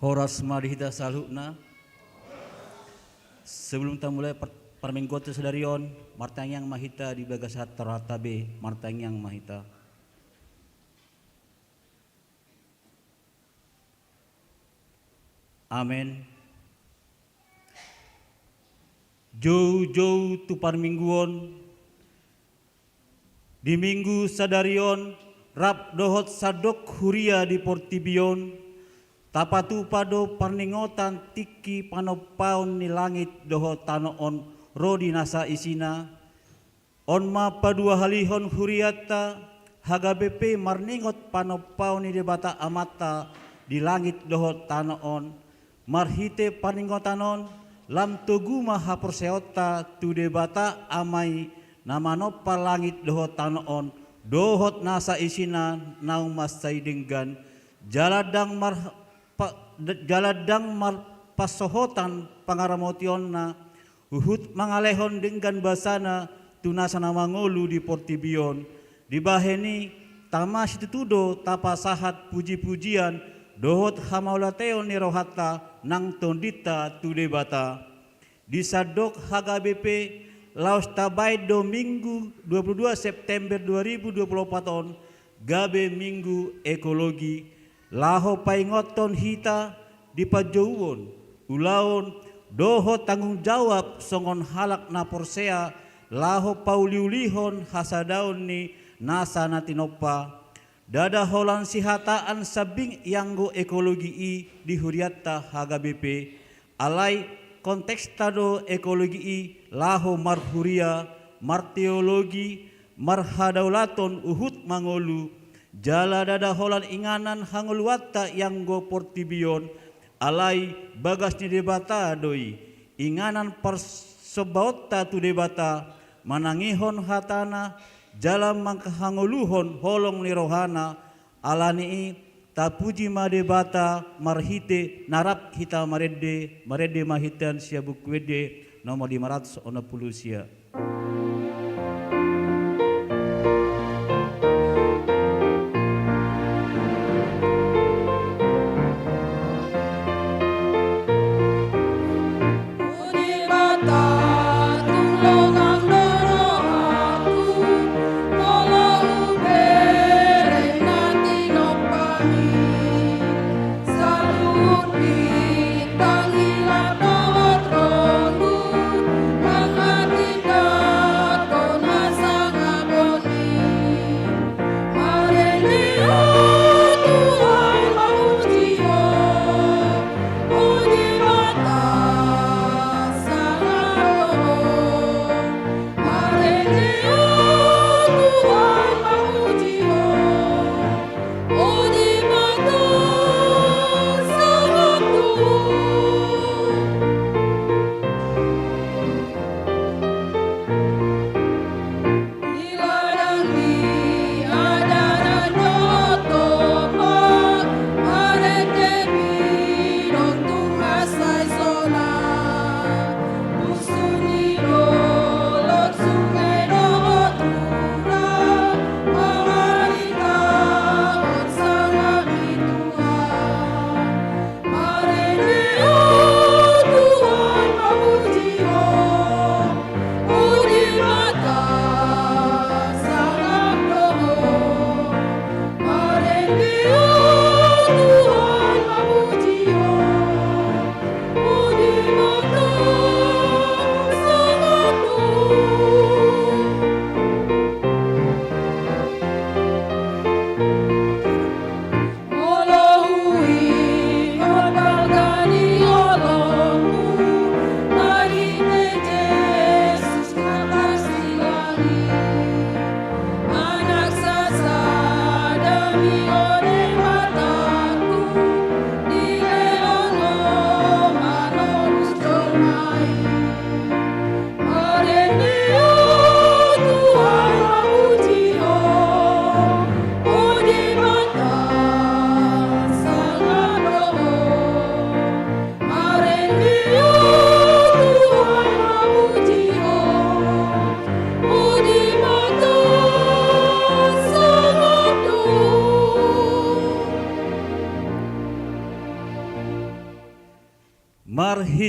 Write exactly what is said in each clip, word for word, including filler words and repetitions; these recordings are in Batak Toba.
Horas ma di hita saluhutna. Sebelum tamulai par-, parmingguon sadari on, martangiang ma hita di bagasan rohanta be, martangiang ma hita. Amen. Joujou tu parmingguon, di minggu sadari on, rap dohot sandok huria di portibi on, tapatupa do parningotan tingki panompaon ni langit dohot tano on ro di nasa isina. On ma paduahalihon hurianta, H K B P marningot panompaon ni Debata Amanta di langit dohot tano on. Marhite parningotan on, lam togu ma haporseaonta tu Debata Ama i na manompa langit dohot tano on, dohot nasa isina naung mansai denggan, jala ndang mar-, pa-, jala ndang marpansohotan pangaramotionna, huhut mangalehon denggan basana tu nasa na mangolu di portibi on. Dibahen i, tama situtu do tapasahat pujipujian dohot hamauliateon ni rohanta nang tondinta tu Debata. Di sandok H K B P, laos tabahen do Minggu dua puluh dua September dua ribu dua puluh opat on gabe Minggu Ekologi, laho paingothon hita di panjouon, ulaon, dohot tanggung jawab songon halak na porsea, laho pauliulihon hasadaon ni nasa na tinompa. Ndada holan sihataan sambing ianggo ekologi i di hurianta H K B P, alai konteksta do ekologi i laho marhuria, marteologi, marhadaulaton huhut mangolu, jala ndada holan inganan hangoluanta ianggo portibi on, alai bagas ni Debata do i, inganan parsombaonta tu Debata, manangihon hatana, jala manghangoluhon holong ni rohana. Ala ni i, tapuji ma Debata marhite na rap hita marende, marende ma hita sian Buku Ende nomor lima ratus onom pulu sia.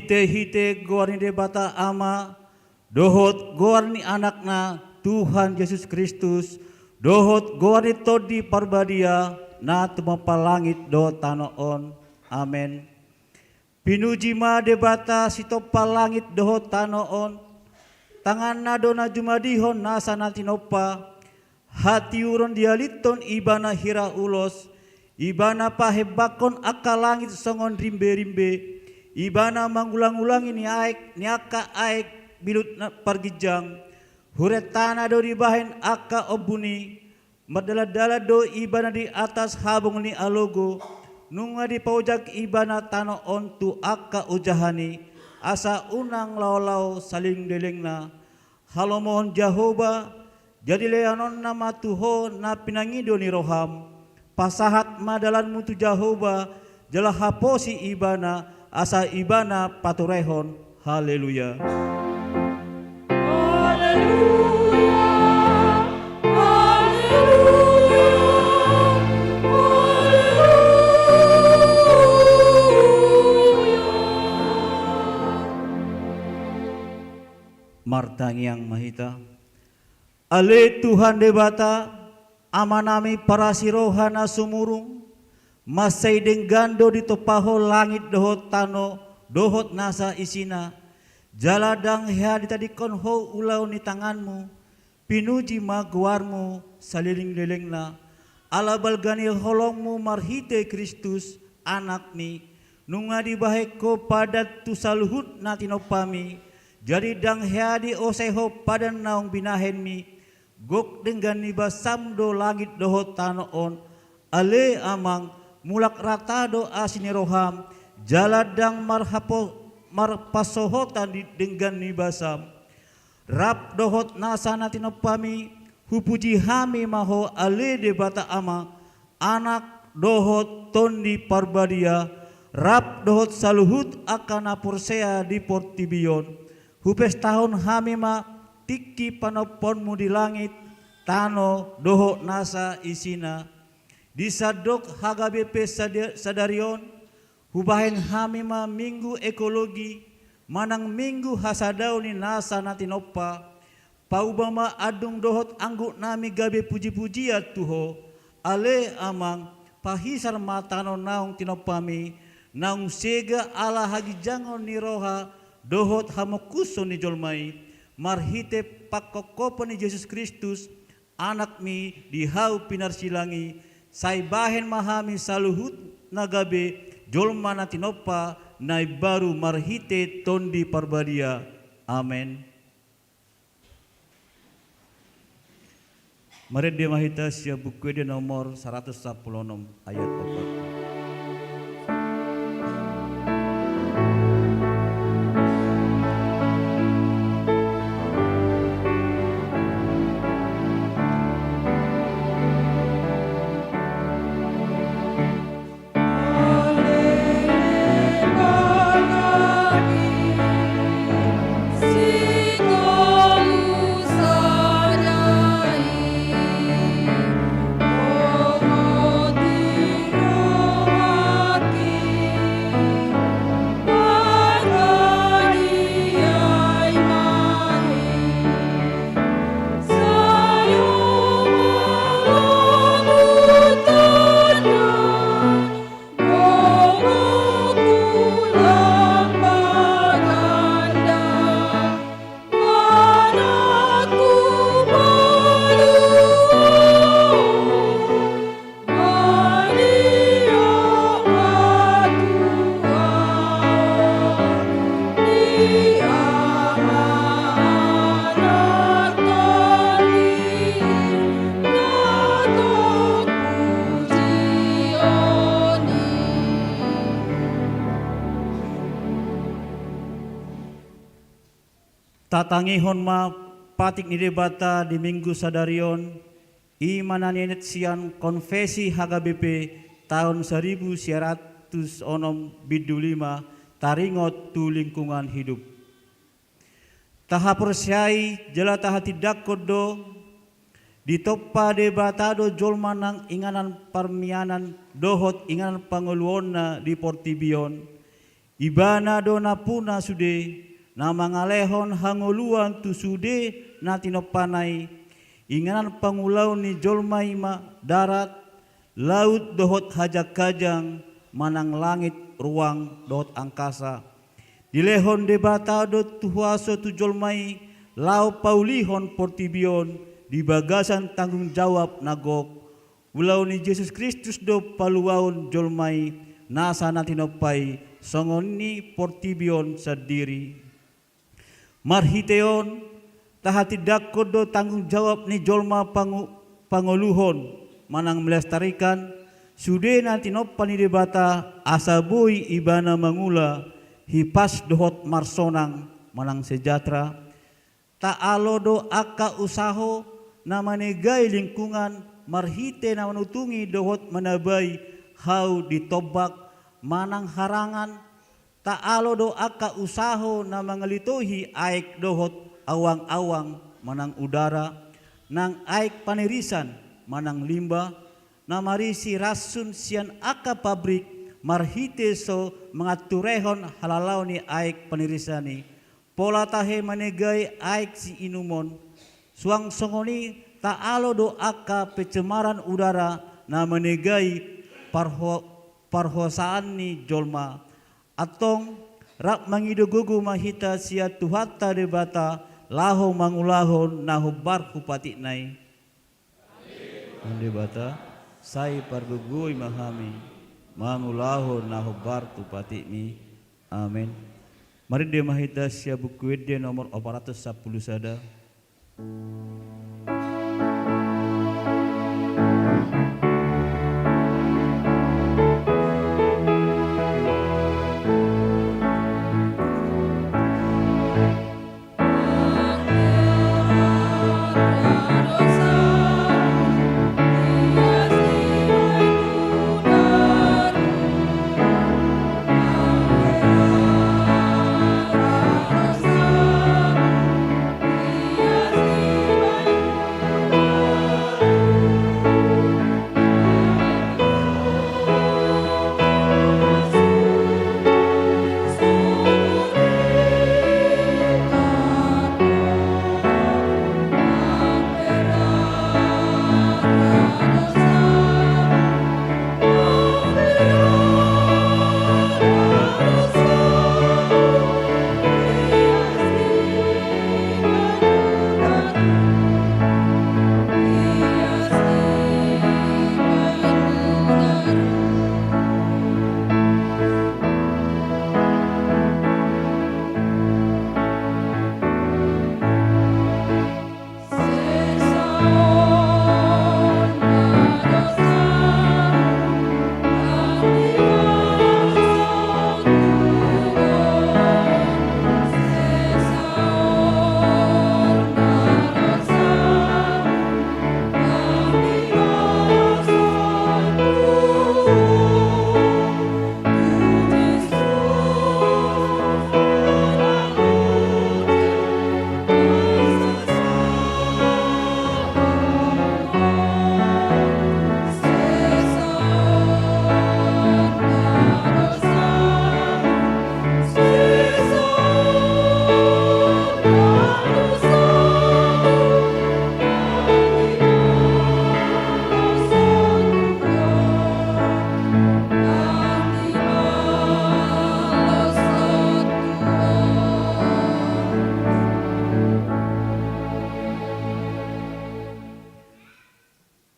Hite-hite goar ni Debata Ama, dohot goar ni Anakna, Tuhan Jesus Kristus, dohot goar ni Tondi Parbadia, na tumompa langit dohot tano on. Amen. Pinuji ma Debata sitompa langit dohot tano on, tanganna do na jumadihon nasa na tinompa, hatiuron dialithon Ibana hira ulos, Ibana pahembangkon angka langit songon rimbe-rimbe, Ibana mangulang-ulangi ni aek, ni angka aek bilut na parginjang, hurentana do dibahen angka ombun i, mardalan-dalan do Ibana di atas habong ni alogo, nunga dipaojak Ibana tano on tu angka ojahan i, asa unang laho-laho saleleng-lelengna. Halomohon Jahowa, jadi leanonna ma tu ho na pinangido ni roham. Pasahat ma dalanmu tu Jahowa, jala haposi Ibana, asa Ibana paturehon. Haleluya. Haleluya, haleluya, haleluya. Martangiang ma hita. Ale Tuhan Debata, Amanami parasi roha na sumurung, mansai denggan do ditompa Ho langit dohot tano dohot nasa isina, jala ndang hea ditadingkon Ho ulaon ni tanganmu. Pinuji ma goarmu saleleng-lelengna. Ala balga ni holongmu marhite Kristus, Anakmi, nunga dibahen Ho padan tu saluhut na tinompami, jadi ndang hea diosei Ho padan naung binahenmi. Gok denggan ni basam do langit dohot tano on. Ale Amang, mulak rata do asi ni roham, jala ndang marhapo-, marpansohotan di denggan ni basam. Rap dohot nasa na tinompami, hupuji hami ma Ho ale Debata Ama, Anak dohot Tondi Parbadia, rap dohot saluhut angka na porsea di portibi on. Hupestahon hami ma tingki panomponmu di langit, tano dohot nasa isina. Di sandok H K B P sada-, sadari on, hubahen hami ma Minggu Ekologi, manang Minggu hasadaon ni nasa na tinompa. Pauba ma andung dohot angguknami gabe puji-pujian tu Ho, ale Amang, pahisar ma tano naung tinompami, naung sega ala haginjangon ni roha dohot hamongkuson ni jolma i, marhite pangkophopon ni Jesus Kristus, Anakmi di hau pinarsilang i, sai bahen ma hami saluhutna gabe jolma na tinompa na imbaru marhite Tondi Parbadia. Amen. Marende ma hita sian Buku Ende nomor saratus sampulu onom, ayat opat. Tatangihon ma patik ni Debata di Minggu sadari on, i ma na nienet sian Konfesi H K B P taon saribu sia ratus onom bindu lima, taringot tu lingkungan hidup. Tahaporseai jala tahatindangkon do, ditompa Debata do jolma nang inganan parmianan dohot inganan pangoluonna di portibi on. Ibana do nampuna sude, na mangalehon hangoluan tu sude na tinompana i, inganan pangulaon ni jolma i ma darat, laut dohot hajang-hajang, manang langit, ruang dohot angkasa. Dilehon Debata do tu huaso tu jolma i, laho paulihon portibi on di bagasan tanggung jawab na gok. Ulaon ni Jesus Kristus do paluaon jolma i, nasa na tinompa i, songon i portibi on sandiri. Marhite on, tahatindangkon do tanggung jawab ni jolma pangu-, pangoluhon, manang melestarikan, sude na tinompa ni Debata, asa boi ibana mangula, hipas dohot marsonang, manang sejahtera, taalo do angka usaho na manegai lingkungan marhite na manutungi dohot manabai hau di tombak manang harangan, taalo do angka usaho na mangalitohi aek dohot awang-awang manang udara, nang aek panirisan manang limba, na marisi ransun sian angka pabrik marhite so manganturehon halalaon ni aek panirisan i, pola tahe manegai aek siinumon. Suang songon i taalo do angka pencemaran udara na manegai parho-, parhosaan ni jolma. Antong, rap mangido gogo ma hita sian Tuhanta Debata laho mangulahon na hombar hu patikna i. Tuhan Debata, sai pargogoi ma hami mangulahon na hombar tu patikmi. Amen. Marende ma hita sian Buku Ende nomor opat ratus sampulu sada.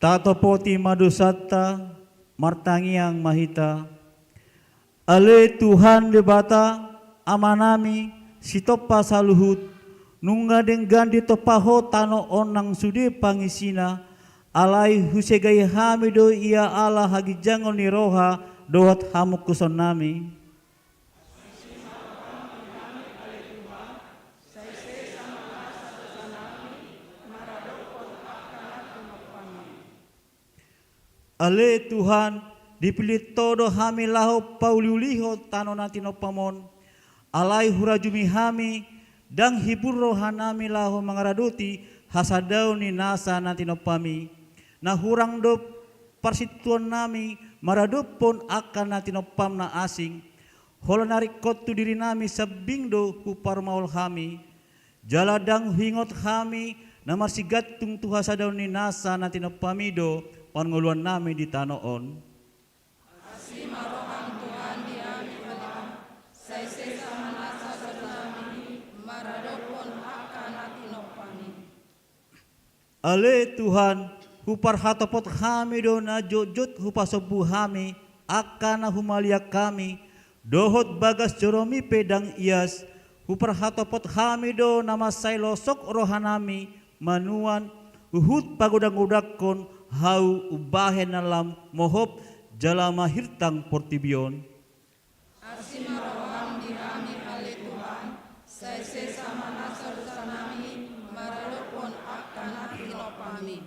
Tatopoti ma dosanta, martangiang ma hita. Ale Tuhan Debata, Amanami, sitompa saluhut, nunga denggan ditompa Ho tano on nang sude pangisina, alai husegai hami do ia ala haginjangon ni roha dohot hamungkusonnami. Ale Tuhan, dipillit Ho do hami laho pauliulihon tano na tinompam on. Alai hurajumi hami, ndang hibur rohanami laho mangaradoti hasadaon ni nasa na tinompami. Na hurang do parsintuonnami maradophon angka na tinompam na asing. Holan na ringkot tu dirinami sambing do huparmaol hami, jala ndang huingot hami na marsigantung tu hasadaon ni nasa na tinompami do parngoluannami di tano on. Asi ma roham Tuhan di hami, ale Tuhan, sai sesa ma nasa dosanami maradophon angka na tinompami. Ale Tuhan, huparhatopot hami do na jotjot hupasombu hami angka na humaliang hami, dohot bagas joromi pe ndang ias. Huparhatopot hami do na mansai losok rohanami manuan huhut pagodanggodangkon hau umbahen na lam mohop jala mahirtang portibi on. Asi ma roham di hami, ale Tuhan, sai sesa ma nasa dosanami maradophon angka na tinompami.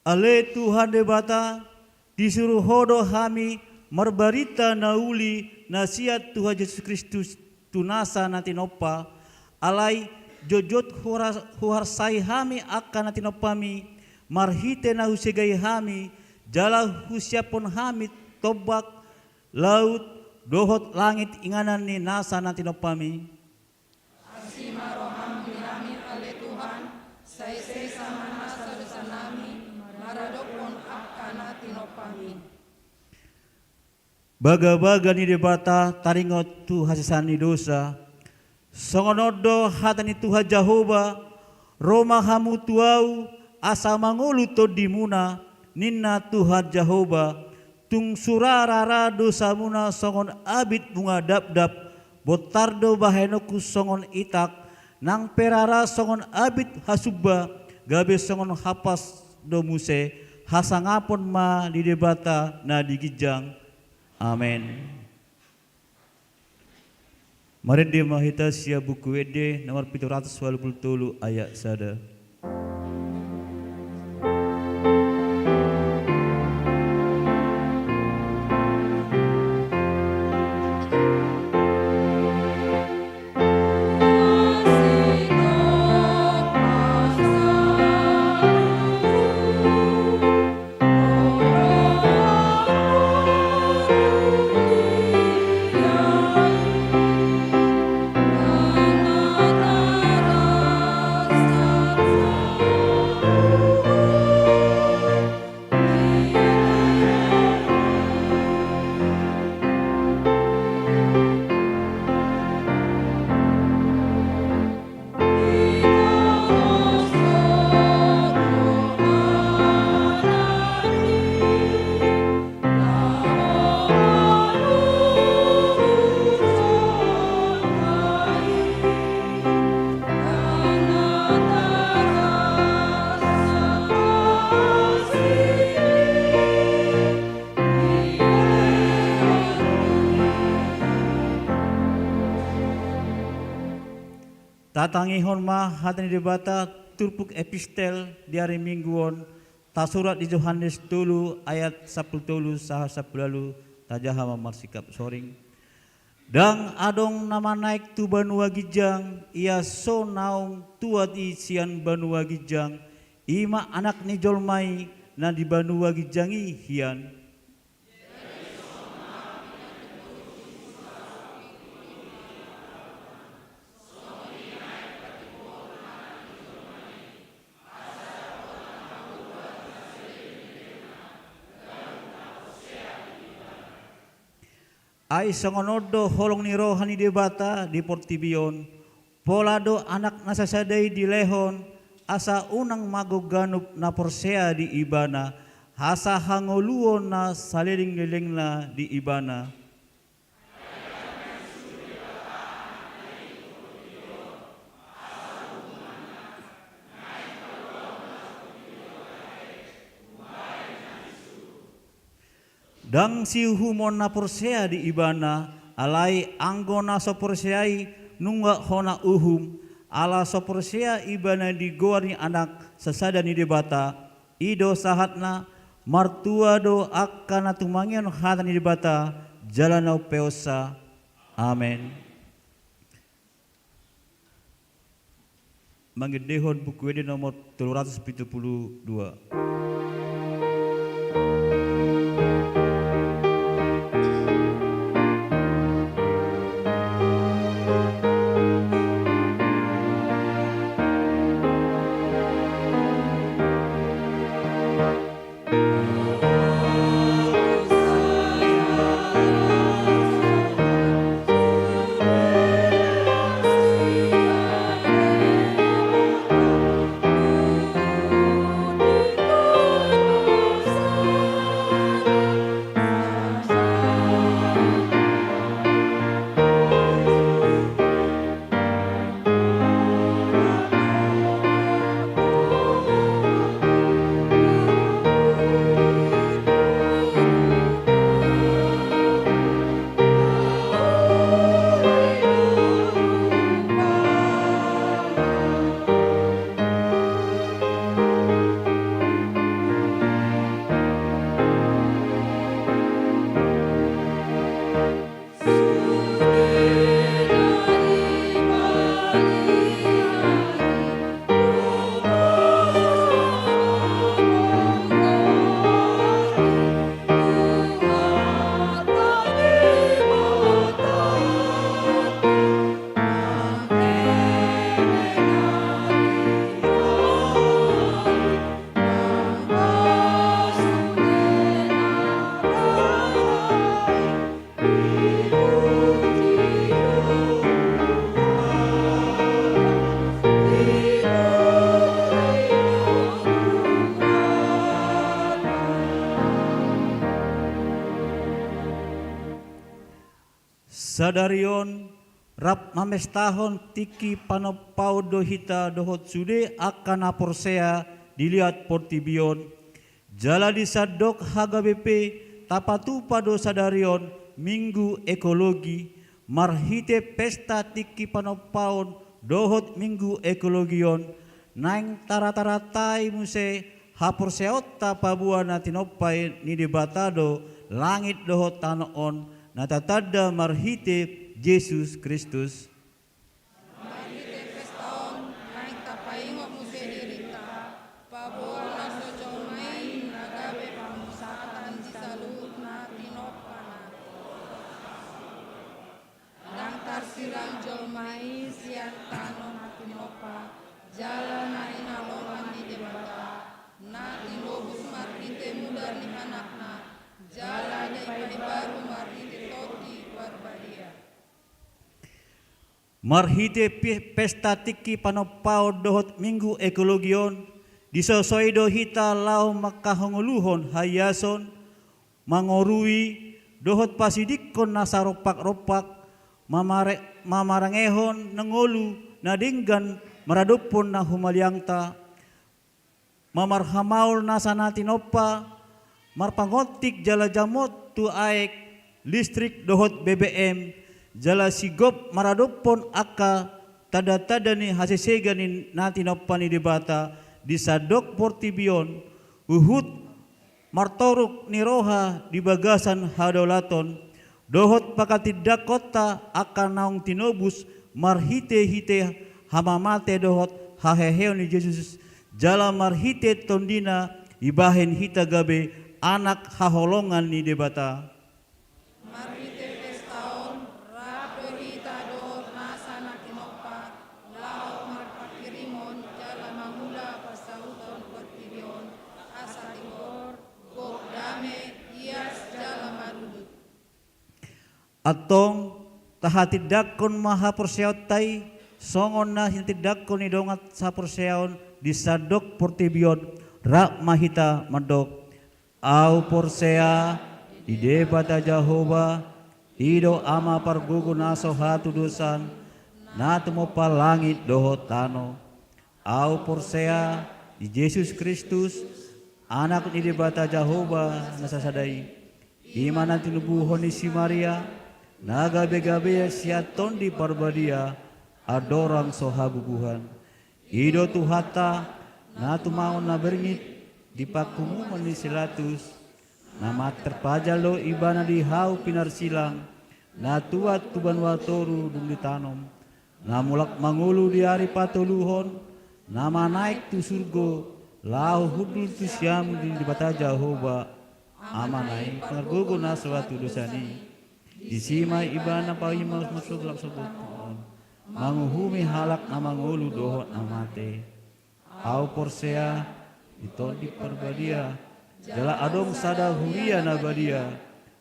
Ale Tuhan Debata, disuru Ho do hami marbarita na uli na sian Tuhan Jesus Kristus tu nasa na tinompa. Alai jotjot huhar-, huharsai hami angka na tinompami marhite na husegai hami, jala husiaphon hami tombak, laut, dohot langit inganan ni nasa na tinompami. Asi ma roham di hami, ale Tuhan, sai sesa ma nasa dosanami maradophon angka na tinompami. Bagabaga ni Debata taringot tu hasesaan ni dosa. Songon on do hata ni Tuhan Jahowa: Ro ma hamu tu Ahu, asa mangolu tondimuna, ninna Tuhan Jahowa. Tung sura rara dosamuna songon abit bunga dapdap, bontar do bahenonku songon itak, nang pe rara songon abit hasumba, gabe songon hapas do muse. Hasangapon ma di Debata na di ginjang. Amen. Marende ma hita sian Buku Ende nomor pitu ratus ualu pulu tolu, ayat sada. Tatangihon ma hata ni Debata turpuk epistel di ari Minggu on, tasurat di Johannes tolu ayat sampulu tolu sahat sampulu ualu. Tajaha ma marsikap soring. Ndang adong na manaek tu banua ginjang, ia so naung tuat i sian banua ginjang, i ma Anak ni jolma i na di banua ginjang i hian. Ai songon on do holong ni roha ni Debata di portibi on, pola do Anak na sasada i dilehon, asa unang mago ganup na porsea di Ibana, asa hangoluon na salelenglelengna di Ibana. Ndang siuhumon na porsea di Ibana, alai anggo na so porsea i nunga hona uhum, ala so porsea ibana di goar ni Anak sasada ni Debata. I do sahatna, martua do angka na tumangihon hata ni Debata jala na umpeonsa. Amen. Mangendehon Buku Ende nomor tolu ratus pitu pulu dua. Sadari on, rap mamestahon tingki panompaon do hita dohot sude angka na porsea di liat portibi on. Jala di sandok hagabe pe tapatupa do sadari on Minggu Ekologi, marhite pesta tingki panompaon dohot Minggu Ekologi on, naeng tarataratai muse haporseaonta paboa na tinompa ni Debata do langit dohot tano on, na tatanda marhite Jesus Kristus. Marhite pesta on, naeng tapaingot muse dirinta, paboa na so jolma i na gabe pamusatan di saluhut na tinompana. Ndang tarsirang jolma i sian tano na tinompa, jala na hinaloman ni Debata, na tinobus marhite mudar ni Anakna, jala dipaimbaru marhite Tondi Parbadia. Marhite pi-, pesta tingki panompaon dohot Minggu Ekologi on, disosoi do hita laho manghangoluhon haiason, mangorui, dohot pasidingkon na sarompakrompak, mamare-, mamarangehon na ngolu na denggan maradophon na humaliangta, mamarhamaol nasa na tinompa, marpangontik jala jamot tu aek, listrik dohot B B M, jala sigop maradophon angka tanda-tanda ni hasesegan ni na tinompa ni Debata di sandok portibi on, huhut martoruk ni roha di bagasan hadaulaton, dohot panghatindangkonta angka naung tinobus marhite-hite hamamate dohot haheheon ni Jesus, jala marhite tondina dibahen hita gabe anak haholongan ni Debata. Marhite pesta on, rap do hita dohot nasa na tinompa, laho marpanghirimon jala mangula pansahuton portibi on, asa tigor, gok dame, ias jala marudut. Antong, tahatindangkon ma haporseaonta i, songon na hinatindangkon ni dongan saporseaon di sandok portibi on, rap ma hita mandok. Ahu porsea di Debata Jahowa, i do Ama pargogo na so hatudosan, na tumompa langit dohot tano. Ahu porsea di Jesus Kristus, Anak ni Debata Jahowa na sasada i. I ma na tinubuhon ni si Maria, na gabe-gabe sian Tondi Parbadia, andorang so habubuhan. I do Tuhanta, na tumaon na bernit di panghumuman ni si Latus, na mantar pajal do Ibana di hau pinarsilang, na tuat tu banua toru dung ditanom, na mulak mangolu di ari patoluhon, na manaek tu surgo, laho hundul tu siamun ni Debata Jahowa, Amana i, pargogo na so hatudosan i. Disi ma Ibana paima marsogot lam sogot on, manguhumi halak na mangolu dohot na mate. Ahu porsea di Tondi Parbadia, jala adong sada huria na badia,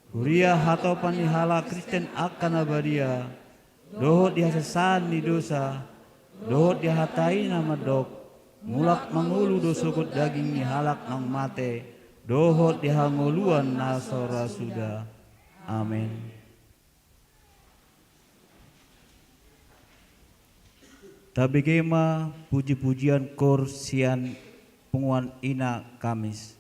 huria hatopan ni halak Kristen angka na badia, dohot di hasesaan ni dosa, dohot di hata i na mandok, mulak mangolu do sogot daging ni halak naung mate, dohot di hangoluan na so ra suda. Amen. Tabege ma puji-pujian koor sian punguan Ina Kamis.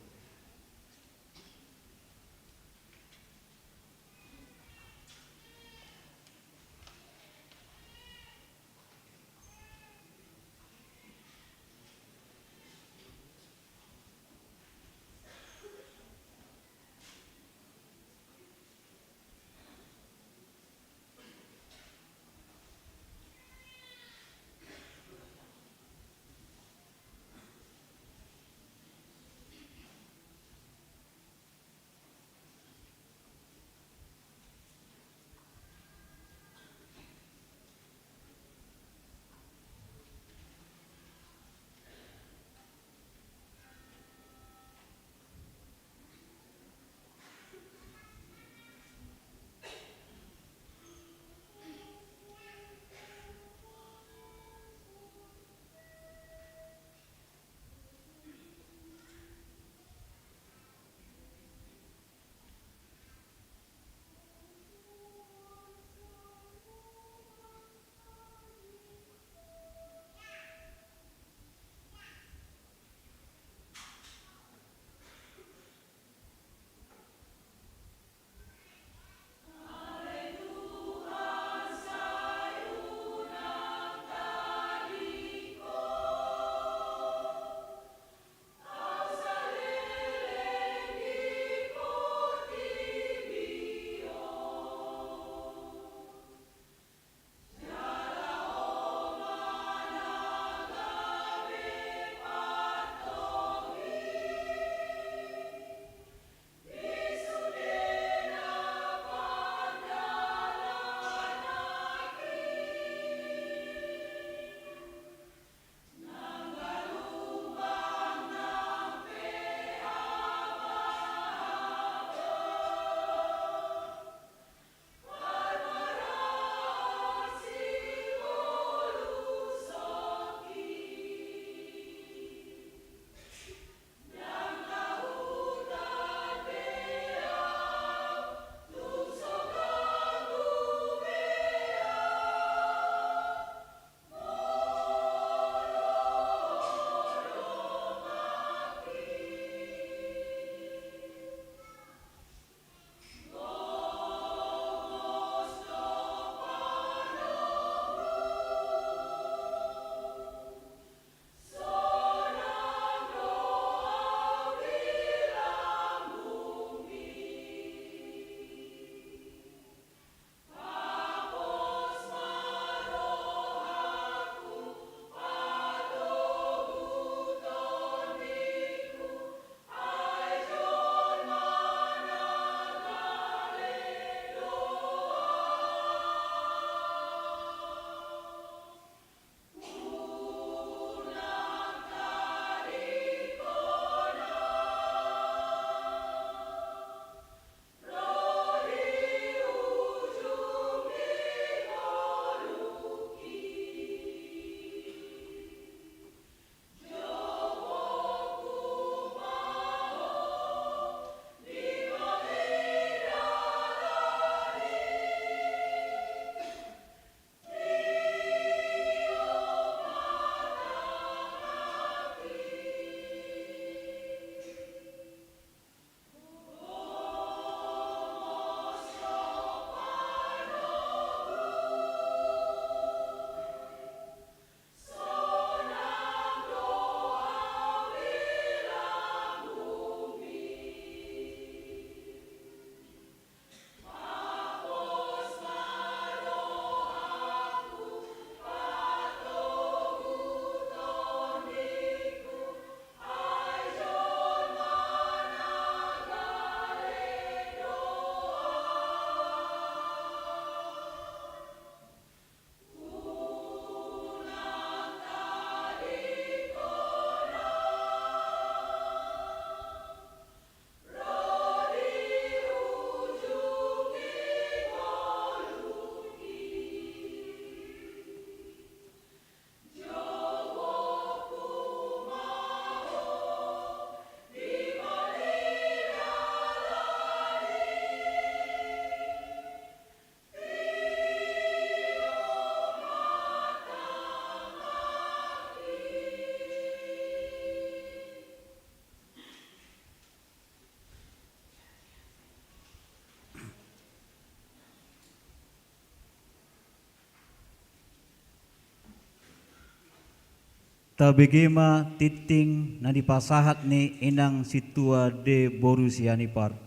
Tabege ma tingting na dipasahat ni inang sintua de boru Sianipar.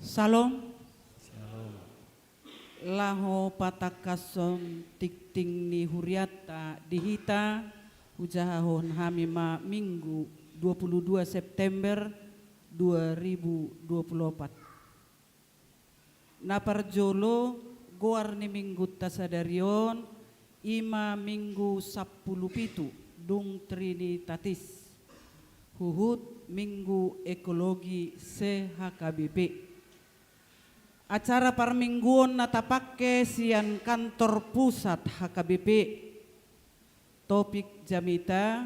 Syalom. Syalom. Laho patangkashon tingting ni hurianta di hita, hujahahon hami ma Minggu dua puluh dua September dua ribu dua puluh opat. Na parjolo, goar ni Minggunta sadari on i ma Minggu sampulu pitu, dung Trinitatis, huhut Minggu Ekologi se-H K B P. Acara parmingguon na tapangke sian kantor pusat H K B P. Topik jamita: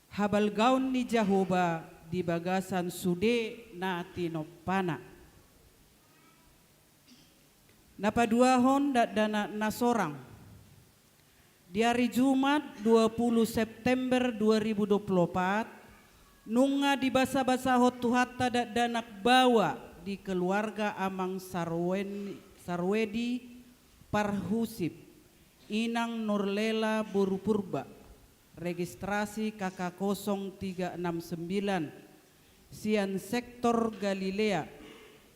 Habalgaon ni Jahowa di bagasan sude na tinompana. Na paduahon, dakdanak na sorang. Di ari Jumat dua puluh September dua ribu dua puluh opat, nunga dibasabasahon Tuhanta dakdanak baoa di keluarga Amang Sarwen-, Sarwedi Parhusip, Inang Nurlela boru Purba, registrasi K K kosong tiga enam sembilan, sian sektor Galilea.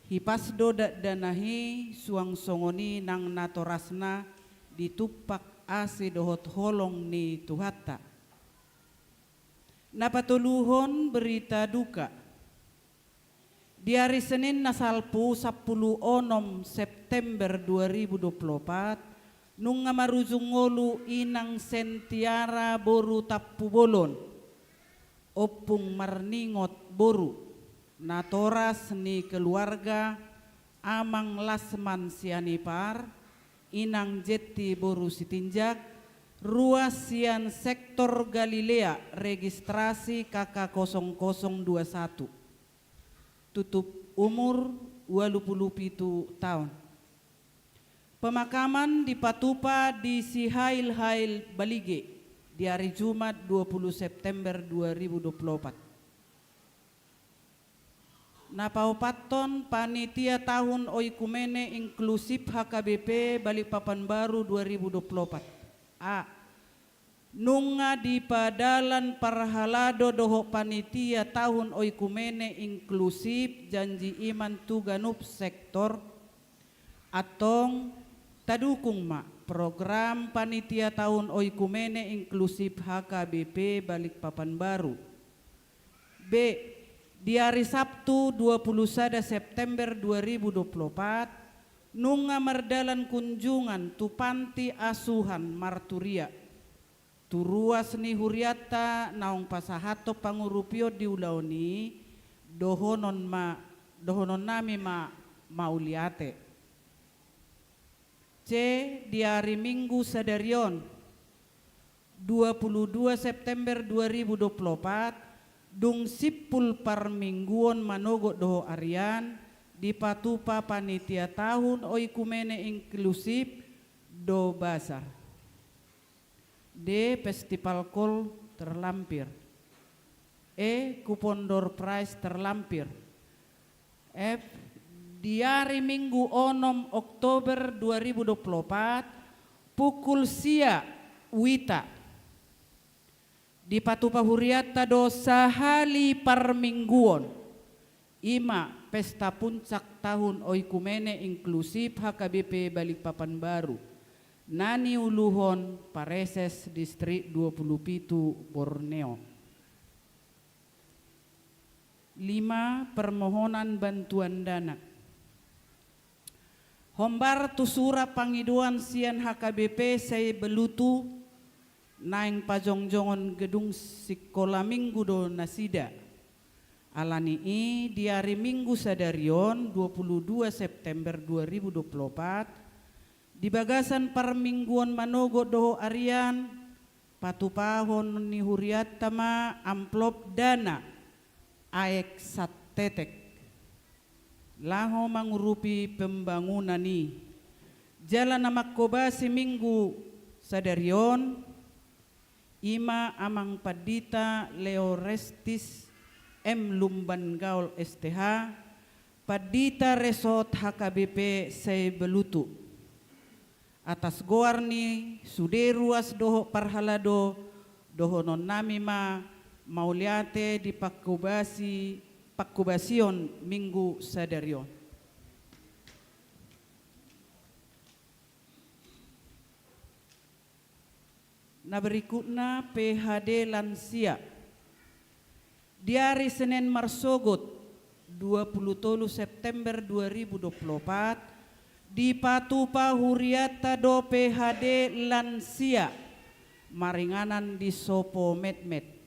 Hipas do dakdanak i, suang songon i nang natorasna, ditumpak asi dohot holong ni Tuhanta. Na patoluhon, berita duka. Di ari Senin na salpu, sampulu onom September dua ribu dua puluh opat, nunga marujung ngolu Inang Sentiara boru Tampubolon, Ompung Marningot boru, natoras ni keluarga Amang Lasman Sianipar, Inang Jetti boru Sitinjak, ruas sian sektor Galilea, registrasi K K kosong kosong dua satu. Tutup umur ualu pulu pitu taon. Pemakaman dipatupa di Sihailhail Balige di ari Jumat dua puluh September dua ribu dua puluh opat. Na paopathon, panitia tahun oikumene inklusif H K B P Balikpapan Baru dua ribu dua puluh opat. A. Nunga dipadalan parhalado dohot panitia tahun oikumene inklusif, janji iman tu ganup sektor. Antong, tadukung ma program panitia tahun oikumene inklusif H K B P Balikpapan Baru. B. Di ari Sabtu dua puluh sada September dua ribu dua puluh opat, nunga mardalan kunjungan tu panti asuhan marturia. Tu ruas ni hurianta naung pasahathon pangurupion di ulaon i, dohonon ma, dohononnami ma mauliate. C. Di ari Minggu sadari on, dua puluh dua September dua ribu dua puluh opat, dung simpul parmingguon manogot dohot arian, dipatupa panitia tahun oikumene inklusif do bazar. D. Festival Kol terlampir. E. Kupon door prize terlampir. F. Di ari Minggu onom Oktober dua ribu dua puluh opat, pukul sia uita, dipatupa hurianta do sahali parmingguon, i ma pesta puncak tahun oikumene inklusif H K B P Balikpapan Baru, na niuluhon Pareses Distrik dua puluh pitu Borneo. Lima, permohonan bantuan dana. Hombar tu surat pangidoan sian H K B P Saibelutu, naeng pajongjongon gedung sikola minggu do nasida. Ala ni i, di ari Minggu sadari on, dua puluh dua September dua ribu dua puluh opat, di bagasan parmingguon manogot dohot arian, patupahon ni hurianta ma amplop dana aek satetek. laho mangurupi pembangunan i. Jala na manghobasi Minggu sadari on, i ma Amang Pandita Leorestis M Lumban Gaol S T H, Pandita Resort H K B P Saibalutu. Atas goar ni sude ruas dohot parhalado, dohononnami ma mauliate di pangkobasi, pangkobasion Minggu sadari on. Na berikutna P H D lansia. Di ari Senin marsogot, dua puluh tolu September dua ribu dua puluh opat, dipatupa hurianta do P H D lansia maringanan di Sopo Metmet.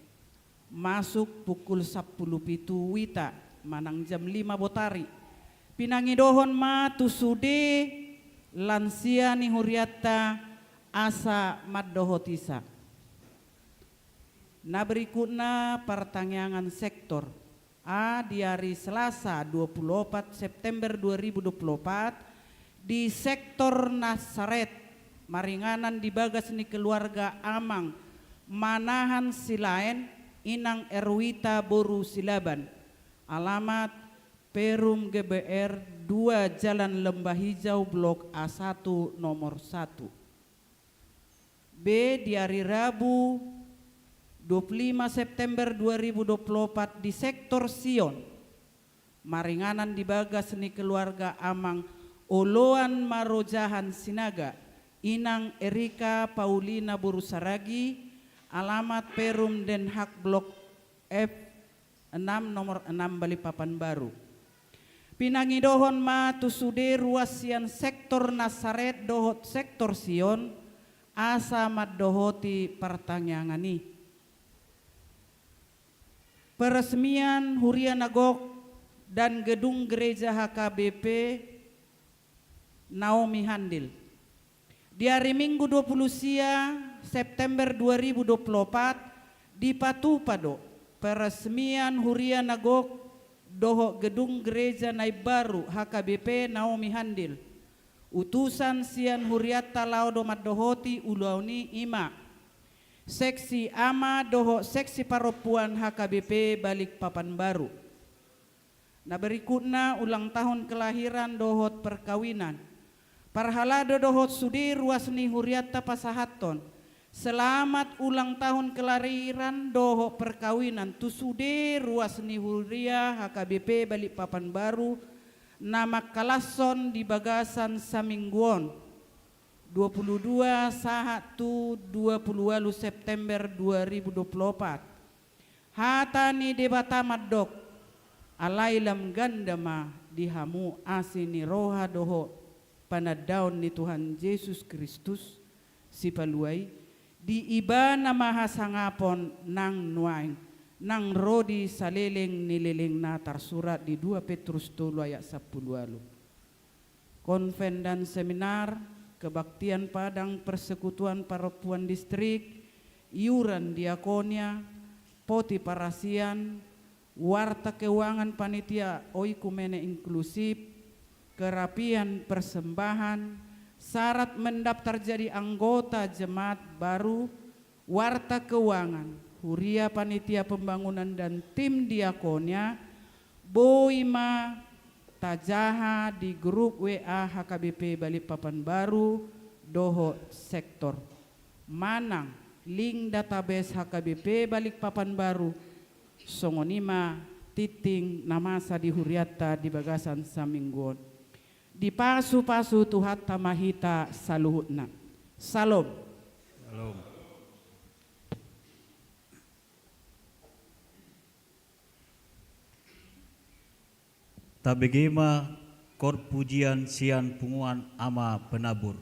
Masuk pukul sampulu pitu wita manang jam lima botari. Pinangidohon ma tu sude lansia ni hurianta asa mandohotisa. Na berikutna partangiangan sektor. A, di ari Selasa dua puluh opat September dua ribu dua puluh opat, di sektor Nasaret, maringanan di bagas ni keluarga Amang Manahan Silaen, Inang Erwita boru Silaban, alamat Perum G B R dua Jalan Lembah Hijau, Blok A satu, nomor satu. B, di ari Rabu dua puluh lima September dua ribu dua puluh opat, di sektor Sion, maringanan di bagas ni keluarga Amang Oloan Marojahan Sinaga, Inang Erika Paulina boru Saragi, alamat Perum Den Haag, Blok F enam, nomor enam, Balikpapan Baru. Pinangidohon ma tu sude ruas sian sektor Nasaret dohot sektor Sion asa mandohoti partangiangan i. Peresmian huria na gok dan gedung gereja H K B P Naomi Handil. Di ari Minggu dua puluh sia September dua ribu dua puluh opat, dipatupa do peresmian huria na gok dohot gedung gereja na imbaru H K B P Naomi Handil. Utusan sian hurianta laho do mandohoti ulaon i, i ma seksi ama dohot seksi parompuan H K B P Balikpapan Baru. Na berikutna ulang tahun kelahiran dohot perkawinan. Parhalado dohot sude ruas ni hurianta pasahathon selamat ulang tahun kelahiran dohot perkawinan tu sude ruas ni huria H K B P Balikpapan Baru na mangkalashon di bagasan saminggu on, dua puluh dua sahat tu dua puluh ualu September dua ribu dua puluh opat. Hata ni Debata mandok, alai lam ganda ma di hamu asi ni roha dohot panandaon ni Tuhan Jesus Kristus, Sipalua i, di Ibana ma hasangapon nang nuaeng, nang ro di saleleng ni lelengna, tarsurat di dua Petrus tolu ayat sampulu ualu. Konven dan seminar, kebaktian padang persekutuan parompuan distrik, iuran diakonia, poti parasian, warta keuangan panitia oikumene inklusif, kerapian persembahan, syarat mendaftar jadi anggota jemaat baru, warta keuangan, huria panitia pembangunan dan tim diakonia, boi ma tajaha di grup W A H K B P Balikpapan Baru dohot sektor. Manang link database H K B P Balikpapan Baru, songon i ma tingting na masa di hurianta di bagasan saminggu on. Dipasupasu Tuhanta ma hita saluhutna. Salom. Salom. Tabege ma kor pujian sian punguan Ama Penabur.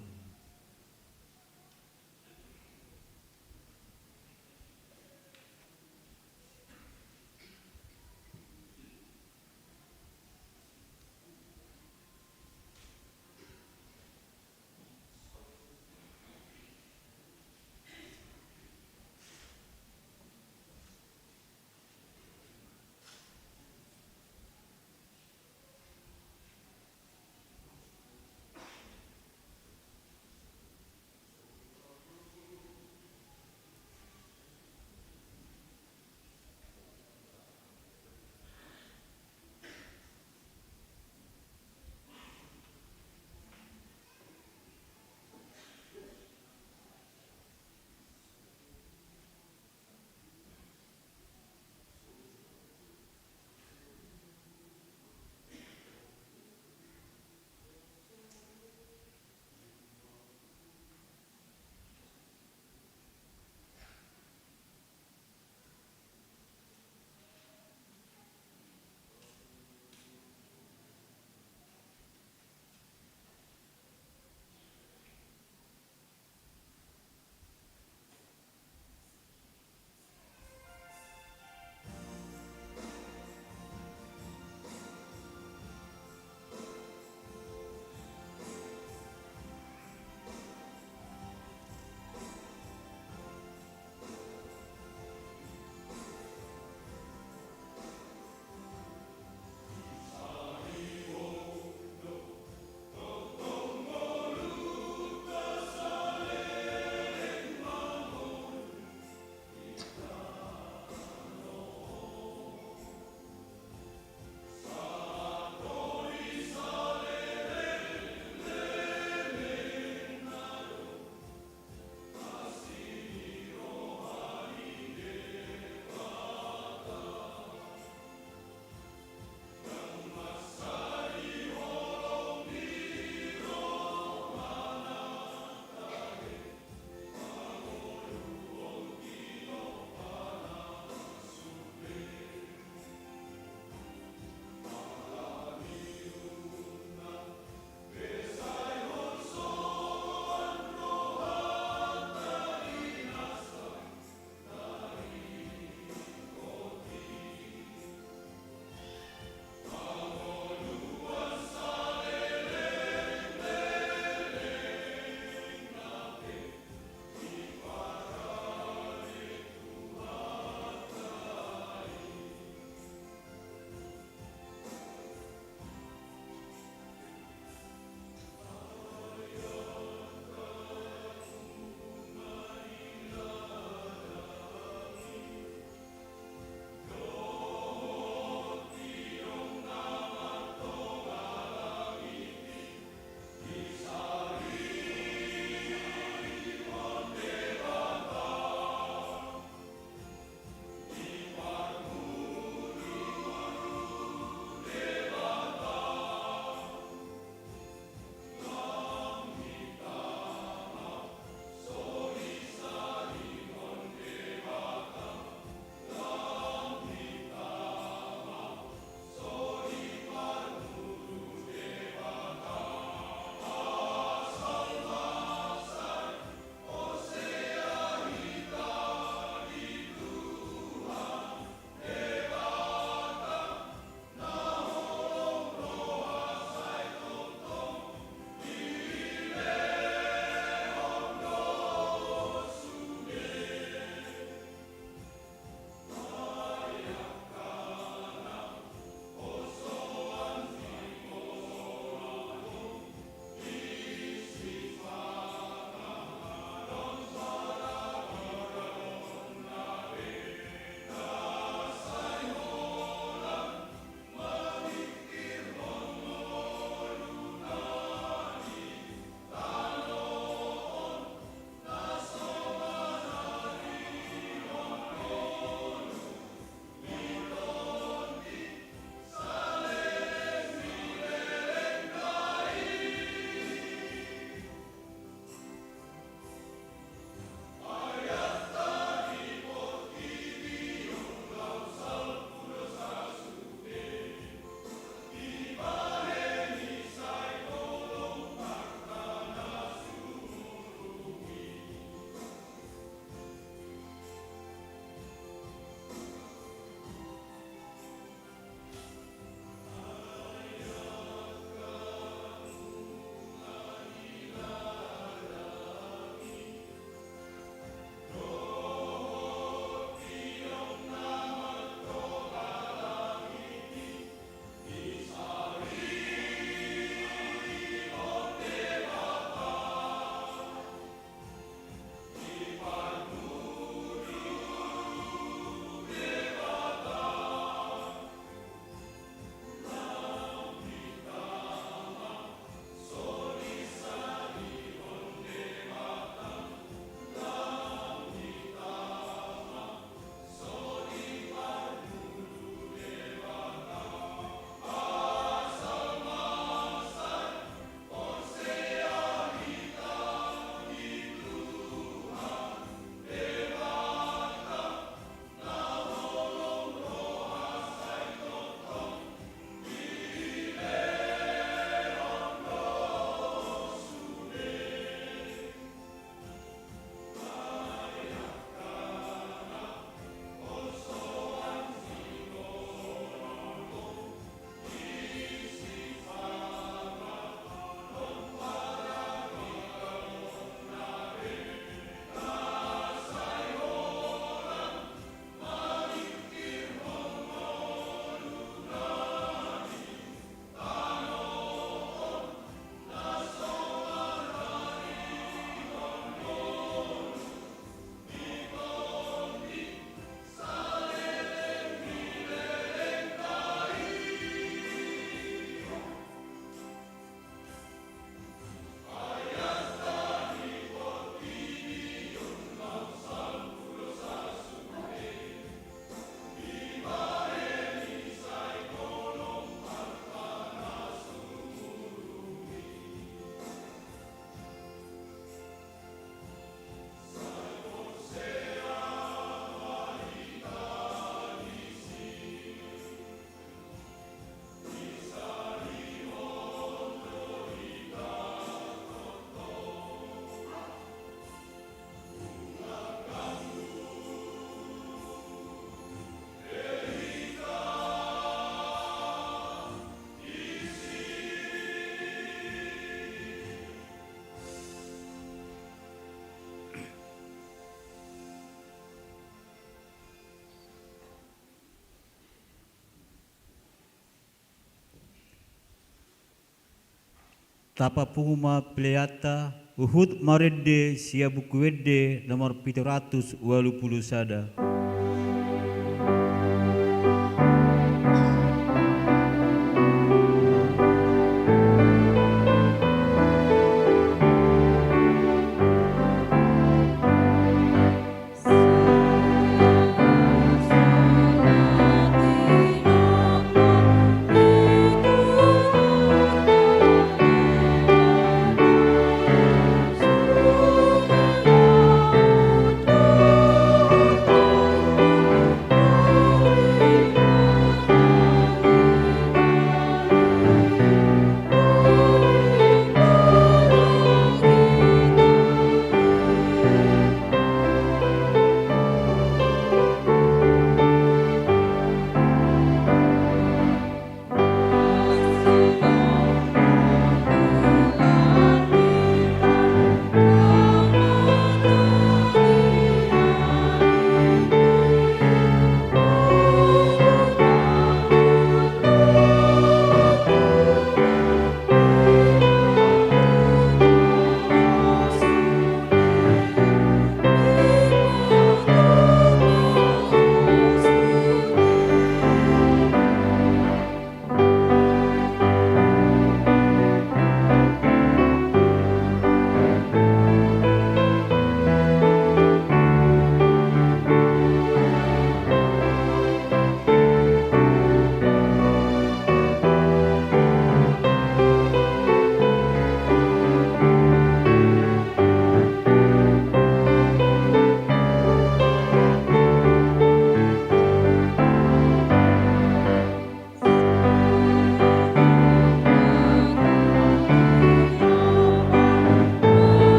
Tapapungu ma peleanta, huhut marende sian Buku Ende nomor pitu ratus ualu pulu sada.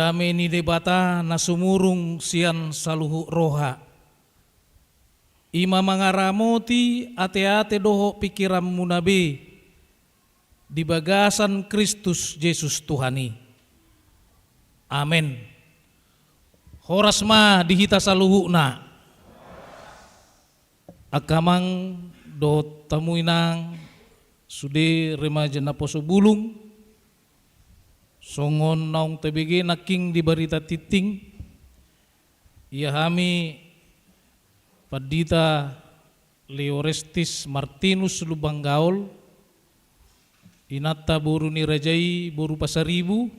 Dame ni Debata na sumurung sian saluhut roha, i ma mangaramoti ateate dohot pingkiranmuna be di bagasan Kristus Jesus Tuhan i. Amen. Horas ma di hita saluhutna. Angka amang dohot hamu inang, sude remaja naposo bulung, songon naung tabege nangkin di barita tingting, ia hami Pandita Leo Orestes Martinus Lumban Gaol, inanta boru ni raja i boru Pasaribu,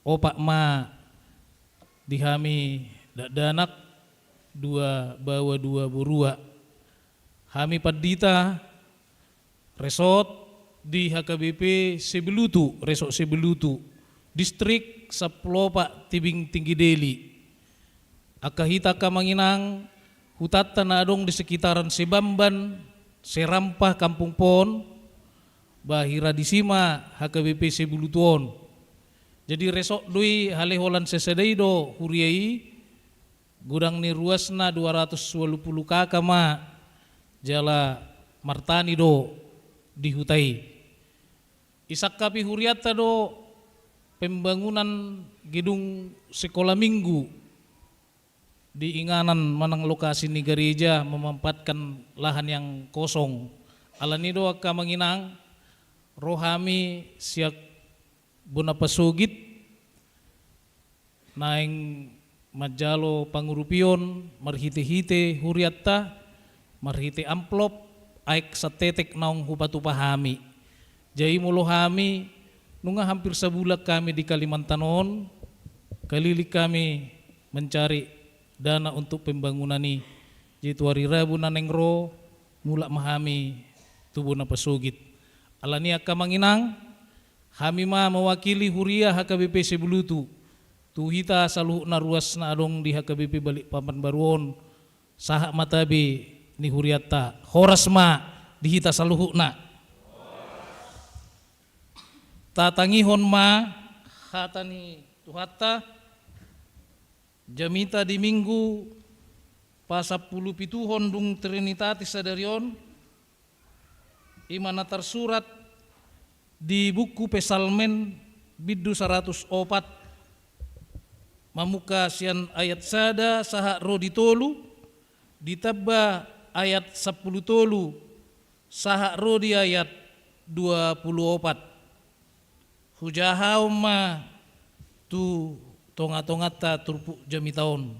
opat ma di hami dakdanak, dua baoa dua borua. Hami pandita resort di H K B P Sebelutu, Resort Sebelutu, Distrik Sampulu Opat Tebing Tinggi Deli. Angka hita angka amang inang, hutanta na adong di sekitaran Sebamban, Serampah, Kampung Pon, ba hira disi ma H K B P Sebelutu on. Jadi resort do i, haleholan sasada i do huria i, godang ni ruasna dua ratus walu pulu K K ma, jala martani do di huta i. Isangkapi hurianta do pembangunan gedung sekolah minggu di inganan manang lokasi ni gareja, memanfaatkan lahan yang kosong. Alani do angka amang inang, ro hami sian bona pasogit naeng manjalo pangurupion marhitehite hurianta, marhite amplop, aek satetek naung hupatupa hami. Jadi molo hami, nunga hampir sabulan hami di Kalimantan on, keliling hami mencari dana untuk pembangunan i. Jadi tu ari Rabu na naeng ro, mulak ma hami tu bona pasogit. Alani angka amang inang, hami ma mewakili huria H K B P Sebelutu tu hita saluhutna ruas na adong di H K B P Balikpapan Baru on, sahat ma tabe ni hurianta. Horas ma di hita saluhutna. Tatangihon ma hata ni Tuhanta. Jamita di Minggu pasampulu pituhon dung Trinitatis sadari on, i ma na tarsurat di buku Psalmen bindu saratus opat, mamungka sian ayat sada sahat ro di tolu, ditamba ayat sampulu tolu sahat ro di ayat dua pulu opat. Hujahaon ma tu tonga-tonganta turpuk jamita on.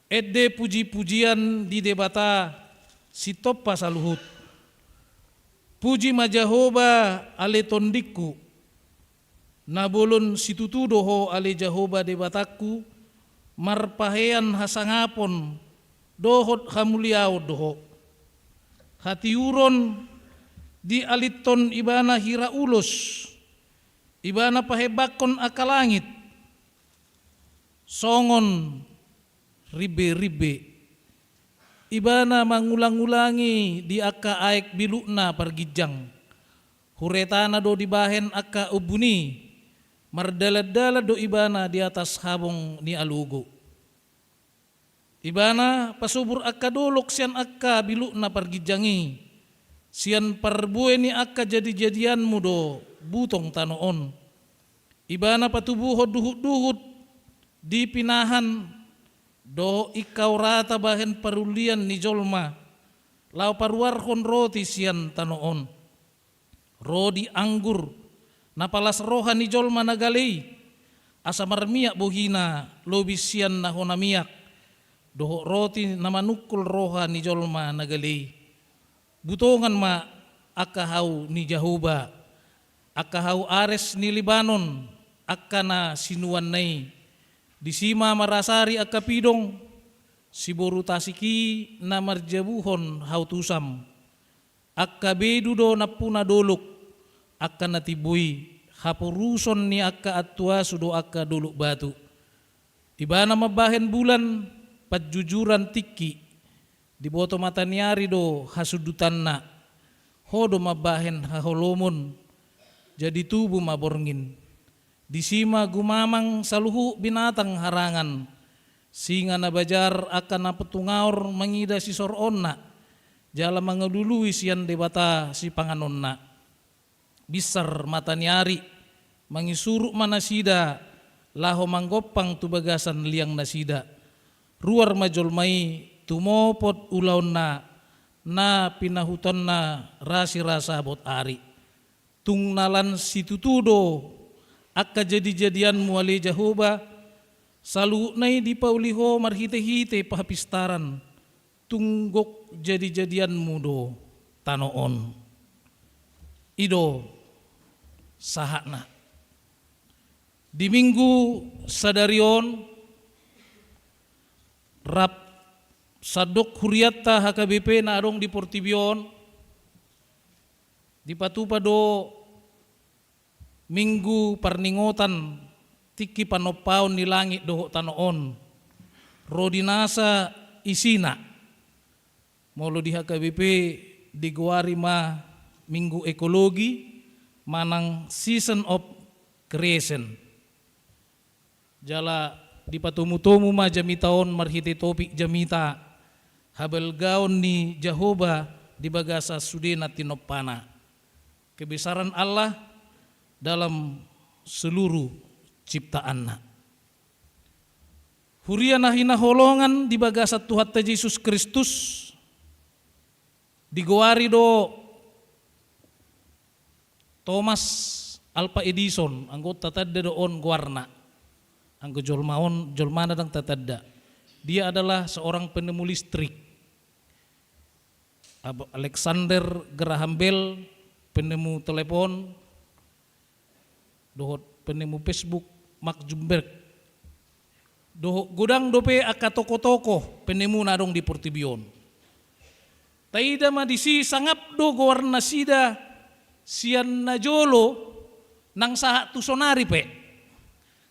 Ende puji-pujian di Debata Sitompa saluhut. Puji ma Jahowa ale tondingku. Na bolon situtu do Ho ale Jahowa Debatangku, marpahean hasangapon dohot hamuliaon do Ho. Hatiuron dialinhon Ibana hira ulos, Ibana pahembangkon angka langit songon rimbe-rimbe. Ibana mangulang-ulangi di angka aek bilukna parginjang. Huretana do dibahen angka ombun i, mardalan-dalan do Ibana di atas habong ni alogo. Ibana pasobur angka dolok sian angka bilukna parginjang i, sian parbue ni angka jadi-jadianmu do butong tano on. Ibana patubuhon duhut-duhut di pinahan dohot ingkau rata bahen parullian ni jolma, laho paruarhon roti sian tano on. Rodi anggur na palas roha ni jolma na gale i, asa marmiak bohina lobi sian na hona miak, dohot roti na manungkul roha ni jolma na gale i. Butongan ma angka hau ni Jahowa, angka hau ares ni Libanon, angka na sinuanna i. Disi ma marasari angka pidong, siboru tasik i na marjabuhon hau tusam. Angka bedu do nampuna dolok, angka na timbo i, haporuson ni angka antuasu do angka dolok batu. Ibana mambahen bulan panjujuran tingki, diboto mata ni ari do hasundutanna. Ho do mambahen haholomon, jadi tubu ma borngin. Disi ma gumamang saluhut binatang harangan, singa na bajar angka na patungaor mangida sisoronna, jala mangalului sian Debata sipanganonna. Binsar mata ni ari, mangisuruk ma nasida, laho manggompang tu bagasan liang nasida. Ruar ma jolma i tumopot ulaonna, na pinahutonna rasirasa bot ari. Tung na lan situtu do angka jadijadianmu ale Jahowa, saluhutna i dipauli Ho marhitehite pahapistaran, tung gok jadijadianmu do tano on. I do sahatna. Di minggu sadari on, rap sandok hurianta H K B P na adong di portibi on, dipatupa do minggu parningotan tingki panompaon ni langit dohot tano on, ro di nasa isina. Molo di H K B P digoari ma minggu ekologi manang season of creation. Jala dipatomutomu ma jamita on marhite topik jamita, habalgaon ni Jahowa di bagasan sude na tinompana. Kebesaran Allah dalam seluruh ciptaan-Na. Huria na hinaholongan di bagasan Tuhanta Jesus Kristus, digoari do Thomas Alva Edison, anggo tatanda do on goarna. Anggo jolma on, jolmana ndang tatanda. Dia adalah seorang penemu listrik. Ab-, Alexander Graham Bell, penemu telepon, dohot penemu Facebook, Mark Zuckerberg. Dohot godang dope angka tokoh-tokoh penemu na adong di portibi on. Taida ma disi sangap do goar nasida sian na jolo nang sahat tu sonari pe.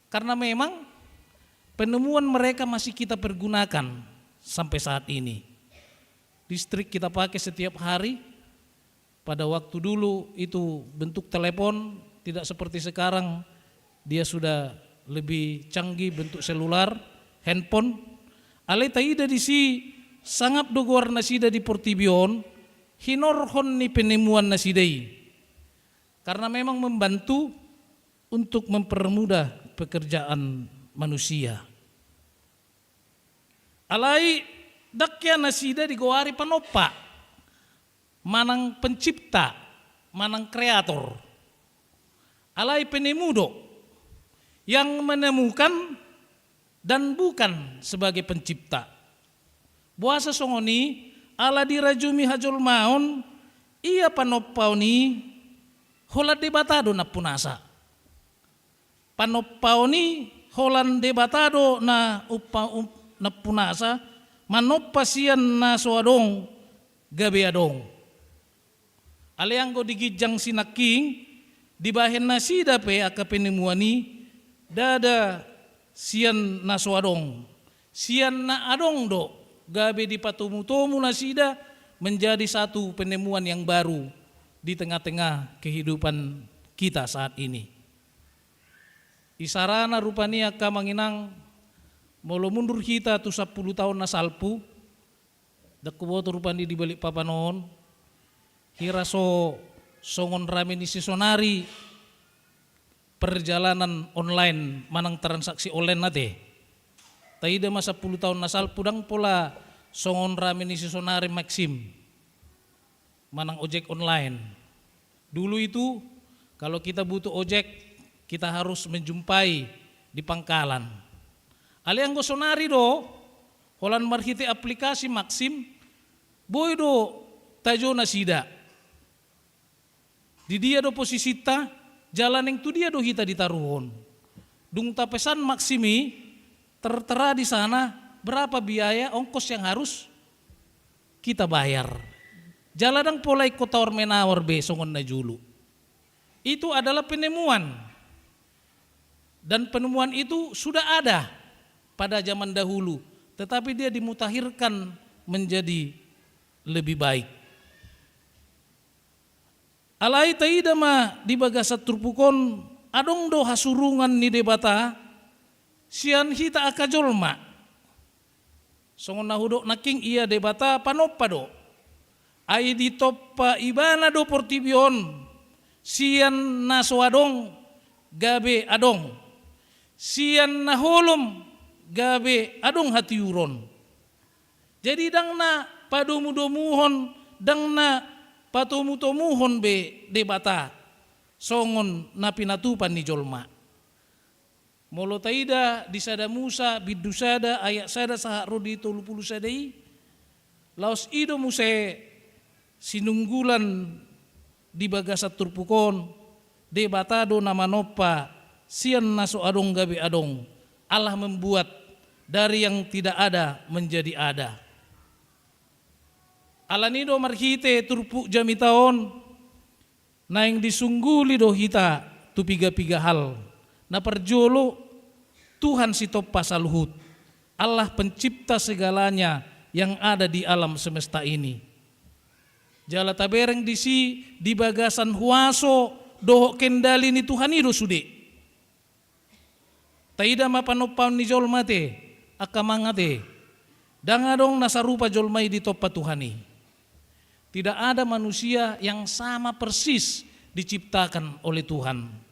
Karena memang penemuan mereka masih kita pergunakan sampai saat ini. Listrik kita pakai setiap hari. Pada waktu dulu itu bentuk telepon, tidak seperti sekarang, dia sudah lebih canggih bentuk selular, handphone. Alai taida disi sangap do goar nasida di portibi on, hinorhon ni penemuan nasida i. Karena memang membantu untuk mempermudah pekerjaan manusia. Alai ndang hea nasida digoari panompa, manang pencipta, manang kreator. Alai penemu do, yang menemukan dan bukan sebagai pencipta. Boasa songon i? Ala dirajumi hajolmaon, ia panompaon i holan Debata do nampunasa. Panompaon i holan Debata do na umpa-, um-, nampunasa, manompa sian na so adong gabe adong. Alai anggo di ginjang sinangkin, dibahen nasida pe angka penemuan i, ndada sian na so adong, sian na adong do, gabe dipatomutomu nasida menjadi satu penemuan yang baru di tengah-tengah kehidupan kita saat ini. Isarana rupani angka amang inang, molo mundur hita tu sampulu taon na salpu, ndang huboto rupani di Balikpapan on, hira so songon rame ni sisonari perjalanan online manang transaksi online ate. Taida ma sampulu taon na salpu ndang pola songon rame ni sisonari Maxim manang ojek online. Dulu itu, kalau kita butuh ojek, kita harus menjumpai di pangkalan. Alai anggo sonari do, holan marhite aplikasi Maxim, boi do tajou nasida. Di dia do posisinta, jala naeng tu dia do hita ditaruhon. Dung tapesan Maxim i, tertera di sana berapa biaya ongkos yang harus kita bayar. Jala ndang pola ingkon tawar-menawar be songon na jolo. Itu adalah penemuan. Dan penemuan itu sudah ada pada zaman dahulu, tetapi dia dimutakhirkan menjadi lebih baik. Alai taida ma di bagasan turpuk on, Adong do hasurungan ni Debata sian hita angka jolma. Songon na hudok nangkin, ia Debata panompa do. Ai ditompa Ibana do portibi on sian na so adong gabe adong, sian na holom gabe adong hatiuron. Jadi ndang na padomudomuhon, ndang na patomutomuhon be Debata songon na pinatupa ni jolma. Molo taida di Sada Musa bindu sada ayat sada sahat ro di tolu pulu sada i, laos i do muse sinunggulan di bagasan turpuk on, Debata do na manompa sian na so adong gabe adong. Allah membuat dari yang tidak ada menjadi ada. Alani do marhite turpuk jamita on, naeng disungguli do hita tu piga-piga hal. Na parjolo, Tuhan sitompa saluhut, Allah pencipta segalanya yang ada di alam semesta ini. Jala tabereng disi di bagasan huaso dohot kendali ni Tuhan i do sude. Taida ma panompaon ni jolma ate, angka amang ate. Ndang adong na sarupa jolma i ditompa Tuhan i. Tidak ada manusia yang sama persis diciptakan oleh Tuhan.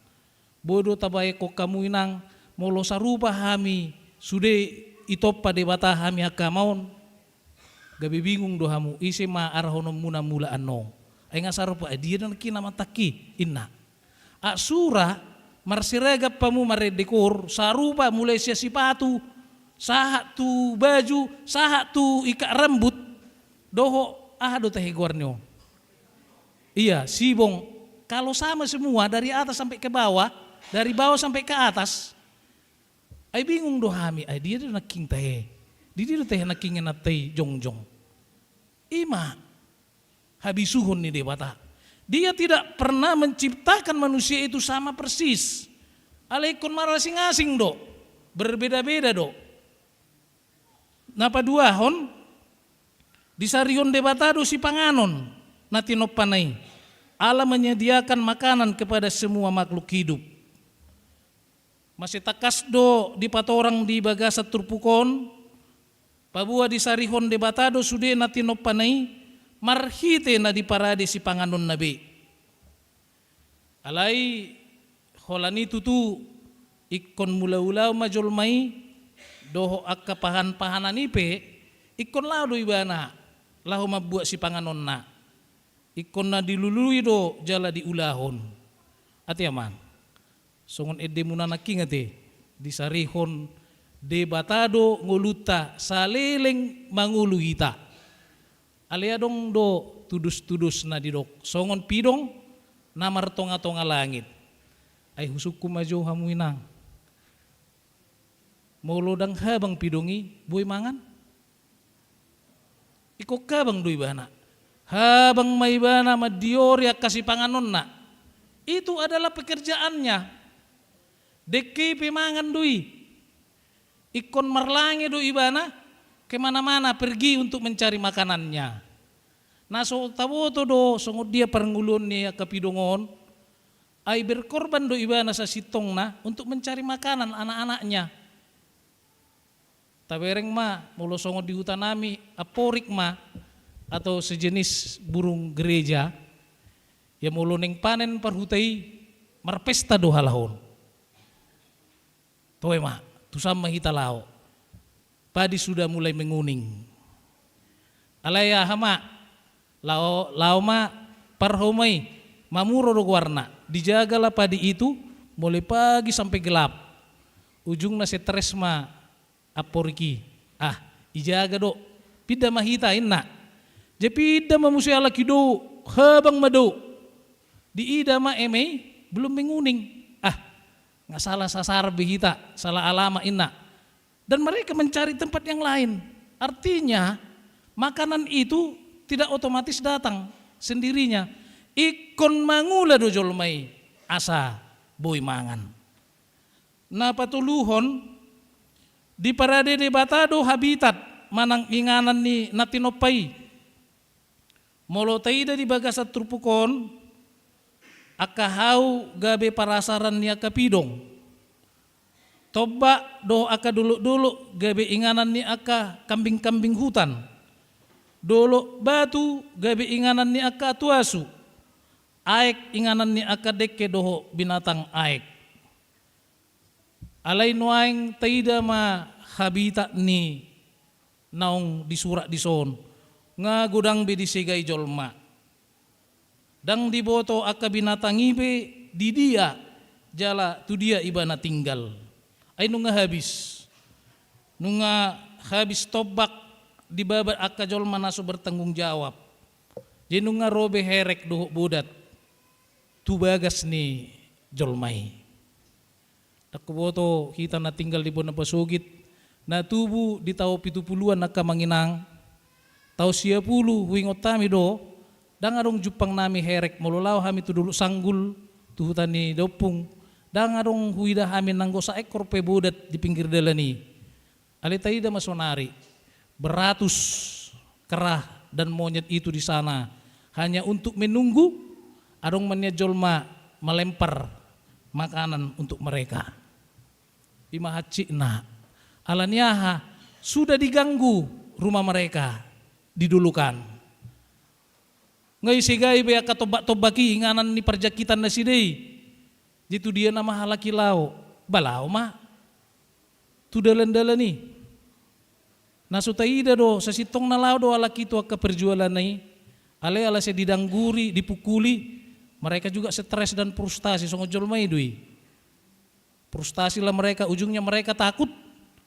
Boi do tabaen hamu inang, molo sarupa hami sude ditompa Debata hami angka amang on, gabe bingung do hamu, ise ma arahononmuna mula annon. Ai nga sarupa, ai dia do nangkin amantangki, inna. Ai sura, marseragam hamu marende kor, sarupa mulai sian sipatu, sahat tu baju, sahat tu ikat rambut, dohot aha do tahe goar ni on. Iya, sibong. Kalau sama semua dari atas sampai ke bawah, dari bawah sampai ke atas, ai bingung do hami, ai dia do nangkin tahe. Di dia do tahe nangkin inanta i jongjong. I ma habisuhon ni Debata. Dia tidak pernah menciptakan manusia itu sama persis. Alai ingkon marasing-asing do, berbeda-beda do. Na paduahon, disarihon Debata do sipanganon na tinompana i. Allah menyediakan makanan kepada semua makhluk hidup. Mase tangkas do dipatorang di bagasan turpuk on, paboa disarihon Debata do sude na tinompana i marhite na diparade sipanganonna be. Alai holan i tutu, ingkon mulaulaon ma jolma i dohot angka pahanpahanan i pe, ingkon laho do ibana laho mambuat sipanganonna. Ingkon na dilului do jala diulahon. Ate amang, songon endemuna nangkin ate, disarihon Debata do ngolunta saleleng mangolu hita. Alai adong do tudos-tudos na didok songon pidong na martongatonga langit. Ai husungkun ma jo hamu inang, molo ndang habang pidong i, boi mangan? Ingkon habang do ibana. Habang ma ibana mandiori angka sipanganonna. Itu adalah pekerjaannya. Dengke i pe mangan do i. Ingkon marlange do ibana kemana-mana pergi untuk mencari makanannya. Na so taboto do songon dia parngoluon ni angka pidong on, ai berkorban do ibana sasintongna untuk mencari makanan anak-anaknya. Tabereng ma, molo songon di hutanami, amporik ma, atau sejenis burung gereja, ia molo naeng panen parhuta i, marpesta do halak on. Toe ma, tusan ma hita laho. Padi sudah mulai menguning. Alai aha ma, laho, laho ma parhoma i, mamuro do goarna, dijagalah padi itu mulai pagi sampai gelap. Ujungna stres ma amporik i. Ah, ijaga do. Pinda ma hita, inna. Jadi pinda ma muse halak i dou, habang ma dou. Diida ma eme i belum menguning. Ah, nga salah sasaran be hita, salah alamat, inna. Dan mereka mencari tempat yang lain. Artinya, makanan itu tidak otomatis datang sendirinya. Ingkon mangula do jolma i asa boi mangan. Na patoluhon, diparade Debata do habitat manang inganan ni na tinompa i. Molo taida di bagasan turpuk on, Angka hau gabe parasaran ni angka pidong. Tombak dohot angka dolok-dolok gabe inganan ni angka kambing-kambing hutan. Dolok batu gabe inganan ni angka atuasu. Aek inganan ni angka dengke dohot binatang aek. Alai nuaeng taida ma habitat ni naung disurat dison, nga godang be disegai jolma. Ndang diboto angka binatang i be di dia jala tu dia ibana tinggal. Ai nunga habis. Nunga habis tombak dibabat angka jolma na so bertanggung jawab. Jadi nunga ro be herek dohot bodat tu bagas ni jolma i. Ndang huboto hita na tinggal di bona pasogit, na tubu di taon pitu puluan angka amang inang. Taon sia pulu huingot hami do, ndang adong jumpang nami herek molo laho hami tu Dolok Sanggul, tu huta ni daompung. Ndang adong huida hami nanggo saekor pe bodat di pinggir dalan i. Alai taida ma sonari, beratus kera dan monyet itu di sana hanya untuk menunggu adong ma nian jolma melempar makanan untuk mereka. I ma hansikna. Ala ni aha? Sudah diganggu rumah mereka di Dolok an. Nga disegai be angka tombak-tombak i inganan ni parjangkitan nasida i. Jadi tu dia nama halak i laho? Ba laho ma tu dalan-dalan i. Na so taida do, sasintongna laho do halak i tu angka perjualanna i. Alai ala sai didangguri, dipukuli, mereka juga stres dan frustasi, songon jolma i do i. Frustasilah mereka, ujungnya mereka takut.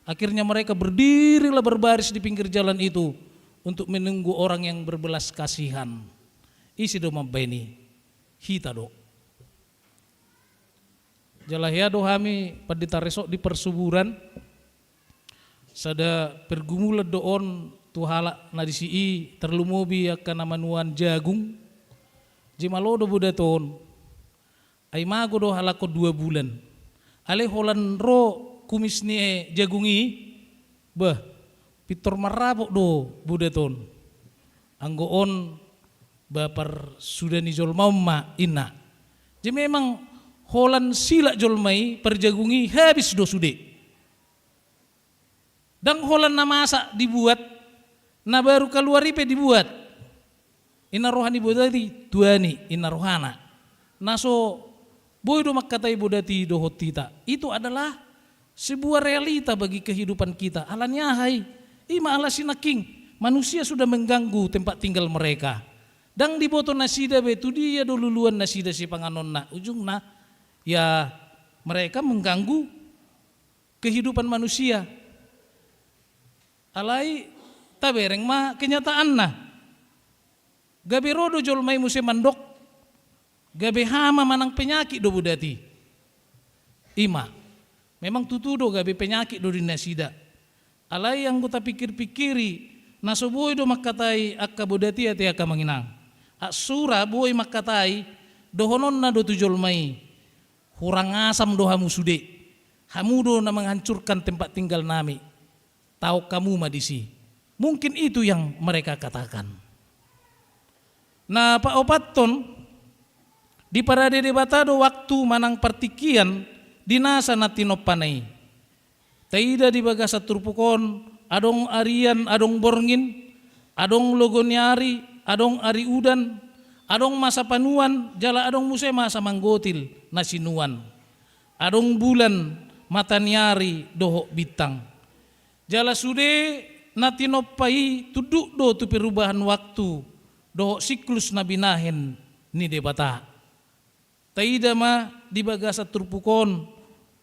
Akhirnya mereka berdirilah berbaris di pinggir jalan itu untuk menunggu orang yang berbelas kasihan. Ise do mambaen i? Hita do. Jala hea do hami pandita resort di Parsuburan. Sada pergumulan do on tu halak na disi i, tarlumobi angka na manuan jagung. Jadi malo do bodat on. Ai mago do halak on dua bulan. Alai holan ro kumis ni jagung i, bah, pintor marrapot do bodat on. Anggo on ba parsuda ni jolma on ma inna. Jadi memang holan silak jolma i, parjagung i habis do sude. Ndang holan na masak dibuat, na baru kaluar i pe dibuat. Inna roha ni bodat i, tuani, inna rohana. Na so boi do mangkatai bodat i dohot hita. Itu adalah sebuah realita bagi kehidupan kita. Ala ni aha i? I ma ala sinangkin manusia sudah mengganggu tempat tinggal mereka. Ndang diboto nasida be tu dia do luluan nasida sipanganonna. Ujungna, ya, mereka mengganggu kehidupan manusia. Alai tabereng ma kenyataanna. Gabe ro do jolma i muse mandok, gabe hama manang penyakit do bodat i. I ma. Memang tutu do gabe penyakit do di nasida. Alai anggo tapikir-pikiri, na so boi do mangkatai angka bodat i ate angka amang inang. Aksura boi mangkatai, dohononna do tu jolma i. Hurang asam do hamu sude. Hamu do na menghancurkan tempat tinggal nami. Taon hamu ma disi. Mungkin itu yang mereka katakan. Na paopathon, diparade Debata do waktu manang partingkian di nasa na tinompana i. Taida di bagasan turpuk on, adong arian, adong borngin, adong logo ni ari, adong ari udan, adong masa panuan, jala adong muse masa manggotil na sinuan. Adong bulan, mata ni ari, dohot bintang. Jala sude na tinompa i tunduk do tu perubahan waktu, dohot siklus na binahen ni Debata. Taida ma di bagasan turpuk on,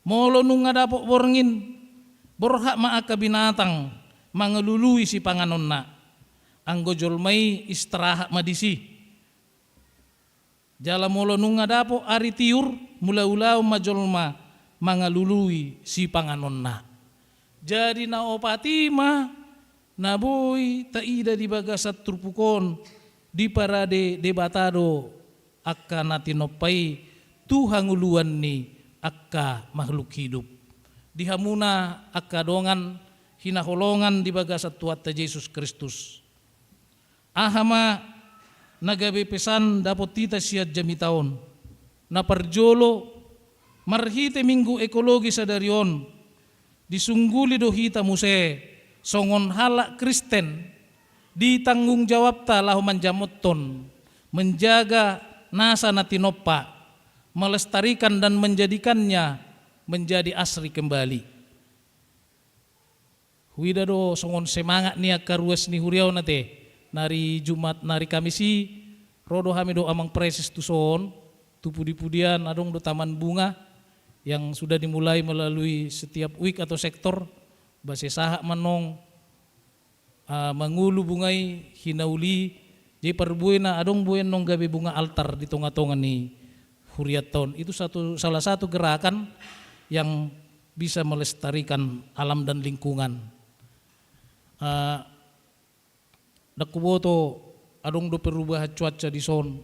molo nunga dapot borngin, borhat ma angka binatang mangalului sipanganonna. Anggo jolma i istirahat ma disi. Jala molo nunga dapot ari tiur, mulaulaon ma jolma mangalului sipanganonna. Jadi na opat i ma na boi taida di bagasan turpuk on, diparade Debata do angka na tinompa i tu hangoluan ni angka makhluk hidup. Di hamuna angka dongan hinaholongan di bagasan Tuhanta Jesus Kristus. Aha ma na gabe pesan dapot hita sian jamita on? Na parjolo, marhite Minggu Ekologi sadari on, disungguli do hita muse songon halak Kristen di tanggung jawabta laho manjamothon, menjaga nasa na tinompa, melestarikan dan menjadikannya menjadi asri kembali. Huida do songon semangat ni angka ruas ni huria on ate, nari Jumat, nari Kamis i, ro do hami dohot Amang Praeses tuson, tu pudi-pudian adong do taman bunga yang sudah dimulai melalui setiap wik atau sektor, ba sai sahat ma annon, ah, mangolu bunga i, hinauli, jadi parbuena adong buena annon gabe bunga altar di tonga-tonga ni hurianta on. Itu satu, salah satu gerakan yang bisa melestarikan alam dan lingkungan. Ah, ndang huboto adong do perubahan cuaca dison.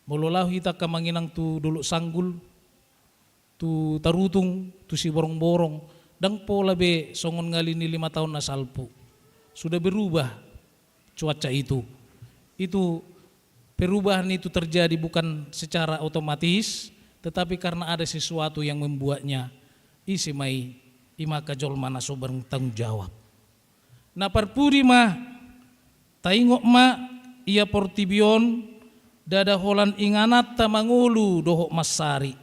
Molo laho hita angka amang inang tu Dolok Sanggul, tu Tarutung, tu Siborongborong, ndang pola be songon ngali ni lima taon na salpu. Sudah berubah cuaca itu. Itu perubahan itu terjadi bukan secara otomatis, tetapi karena ada sesuatu yang membuatnya. Ise ma i? I ma angka jolma na so bertanggung jawab. Na parpudi ma, taingot ma, ia portibi on, ndada holan ingananta mangolu dohot mansari.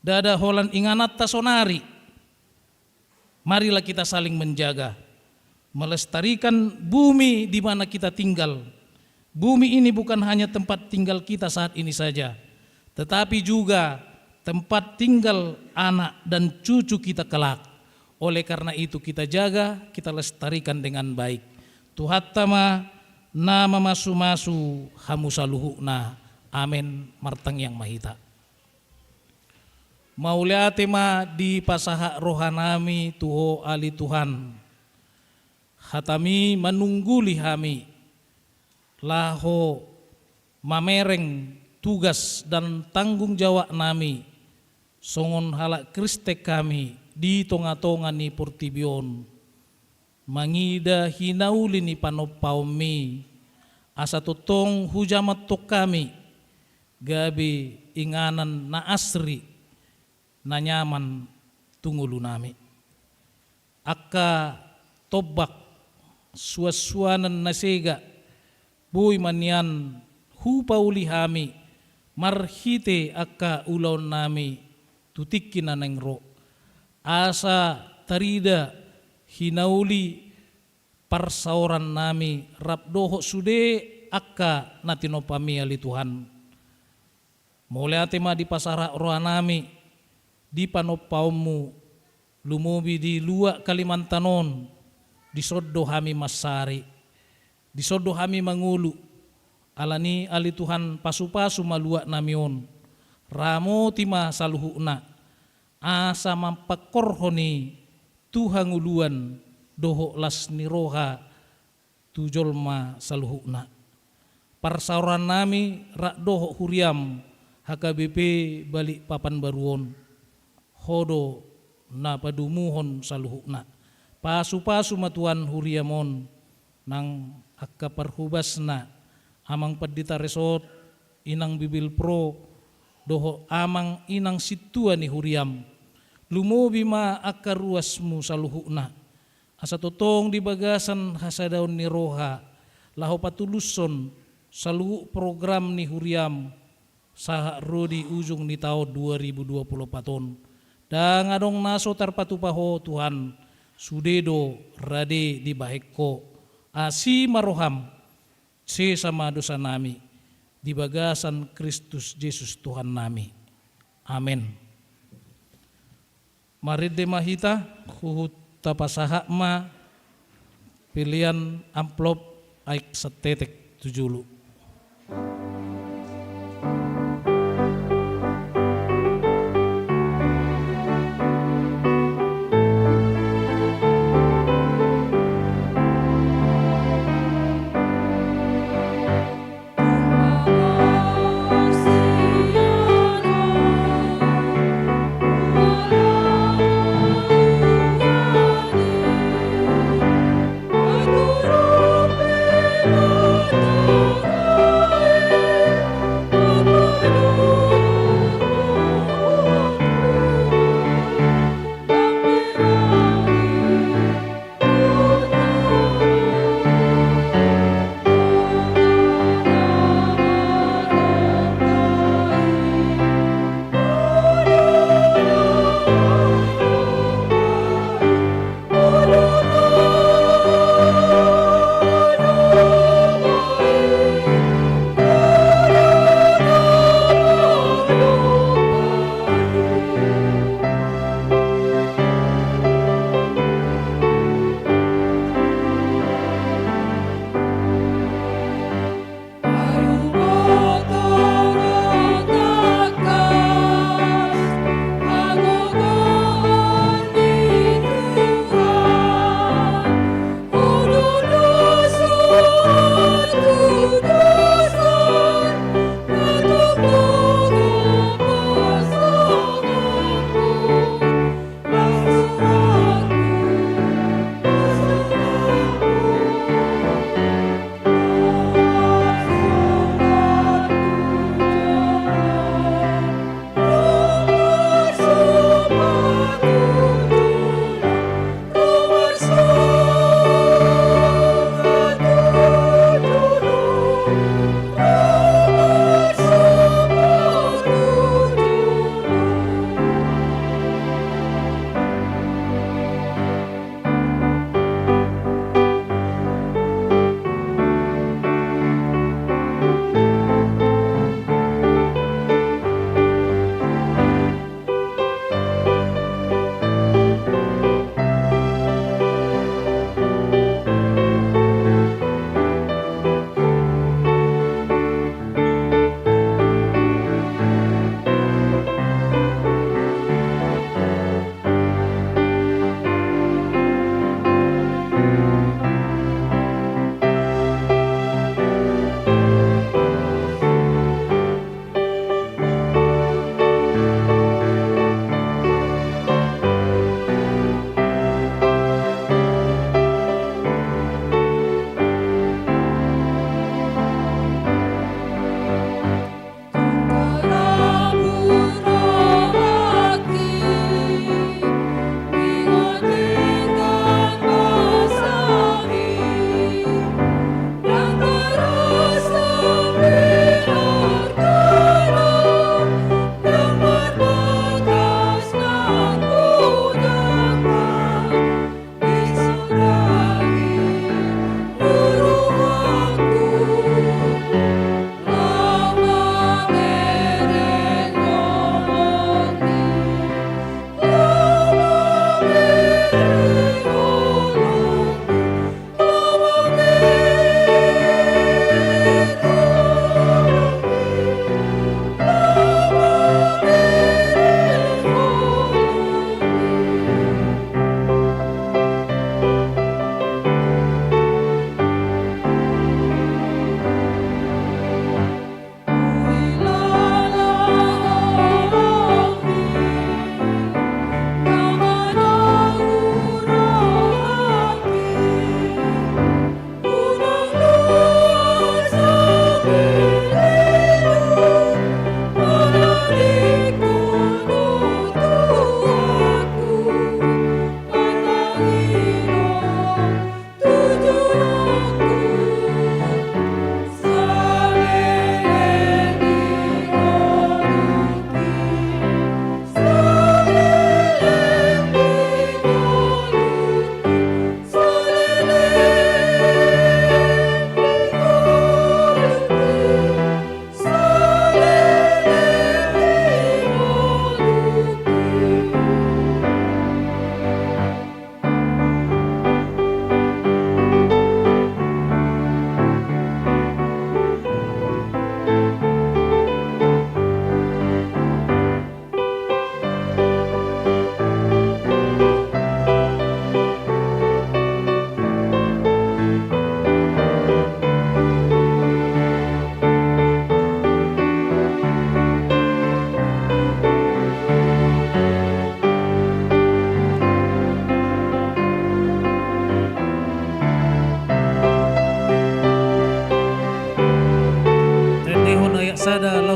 Ndada holan ingananta sonari. Marilah kita saling menjaga, melestarikan bumi di mana kita tinggal. Bumi ini bukan hanya tempat tinggal kita saat ini saja, tetapi juga tempat tinggal anak dan cucu kita kelak. Oleh karena itu, kita jaga, kita lestarikan dengan baik. Tuhanta ma na mamasu-masu hamu saluhutna. Amen. Martangiang ma hita. Mauliate ma dipasahat rohanami tu Ho ale Tuhan. Hatami manungguli hami laho mamereng tugas dan tanggung jawabnami songon halak Kristen hami di tonga-tonga ni portibi on, mangida hinauli ni panompaonmi, asa tongtong hujamothon hami gabe inganan na asri, na nyaman tu ngolunami. Angka tombak suansuanan na sega boi ma nian hupauli hami marhite angka ulaonnami tu tingki na naeng ro, asa tarida hinauli parsaorannami rap dohot sude angka na tinompami ale Tuhan. Mauliate ma dipasahat rohanami di panompaonmu, lumobi di luat Kalimantan on, dison do hami mansari, dison do hami mangolu. Alani ale Tuhan, pasupasu ma luatnami on, ramoti ma saluhutna, asa mampangkorhon i tu hangoluan dohot las ni roha tu jolma saluhutna. Parsaorannami rap dohot huriam H K B P Balikpapan Baru on, Ho do na padumuhon saluhutna. Pasupasu ma Tuhan huriam on, nang angka parhobasna, Amang Pandita Resort, Inang Bibelvrouw, dohot amang inang sintua ni huriam. Lumobi ma angka ruasmu saluhutna, asa tongtong di bagasan hasadaon ni roha laho patulushon saluhut program ni huriam sahat ro di ujung ni taon dua ribu dua puluh empat on. Ndang adong na so tarpatupa Ho Tuhan, sude do rade dibahen Ho. Asi ma roham, sesa ma dosanami di bagasan Kristus Jesus Tuhannami. Amen. Marende ma hita, huhut tapasahat ma pelean amplop aek santetek tu jolo.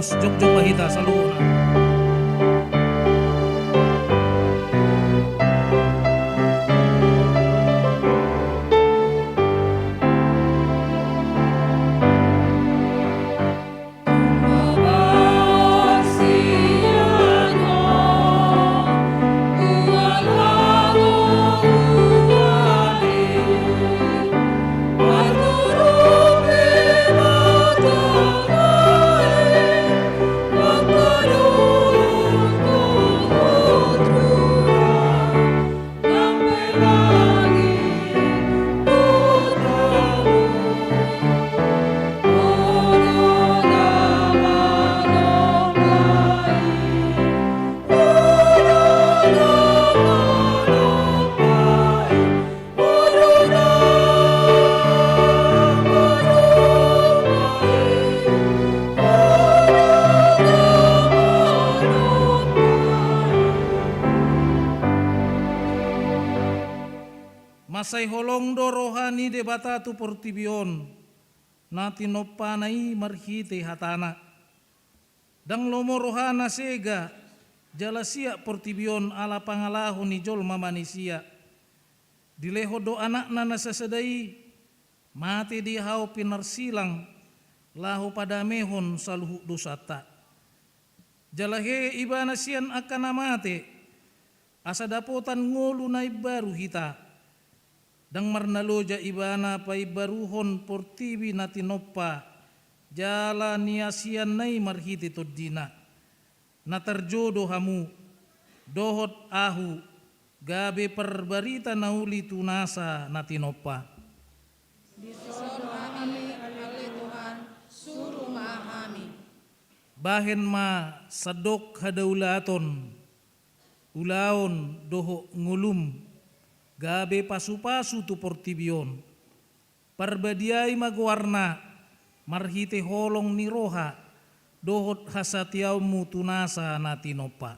Jongjong ma hita saluhutna. Mansai holong do roha ni Debata tu portibi on, na tinompana i marhite hatana. Ndang lomo rohana sega jala siak portibi on ala pangalaho ni jolma manisia. Dilehon do anakna na sasada i mate di hau pinarsilang, laho padamehon saluhut dosanta. Jala hehe ibana sian angka na mate, asa dapotan ngolu na imbaru hita. Ndang marnaloja ibana paimbaruhon portibi na tinompa, jala niasianna i marhite tondina. Na tarjo do hamu, dohot ahu, gabe parbarita na uli tu nasa na tinompa. Dison do hami, ale Tuhan, suru ma hami. Bahen ma sandok hadaulaton, ulaon dohot ngolum, gabe pasupasu tu portibi on. Parbadiai ma goarna, marhite holong ni roha, dohot hasatiaonmu tu nasa na tinompa.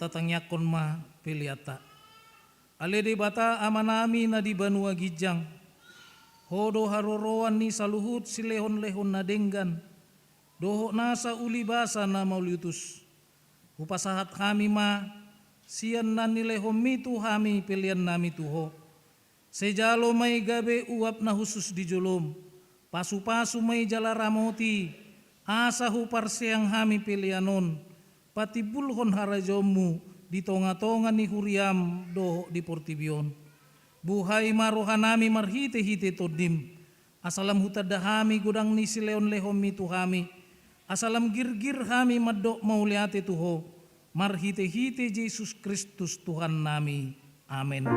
Tatangiangkon ma peleanta. Ale Debata Amanami na di banua ginjang, Ho do haroroan ni saluhut silehonlehon na denggan, dohot nasa uli basa na mauliutus. Hupasahat hami ma, sian na nilehonmi tu hami peleannami tu Ho. Sai jalo ma i gabe uap na hushus di jolom, pasupasu ma i jala ramoti, asa huparseang hami pelean on, patimbulhon harajaonmu di tongatonga ni huriam dohot di portibi on. Buhai ma rohanami marhitehite Tondim, asa lam hutanda hami godang ni silehonlehonmi tu hami, asa lam girgir hami mandok mauliate tu Ho, marhitehite Jesus Kristus Tuhannami. Amen.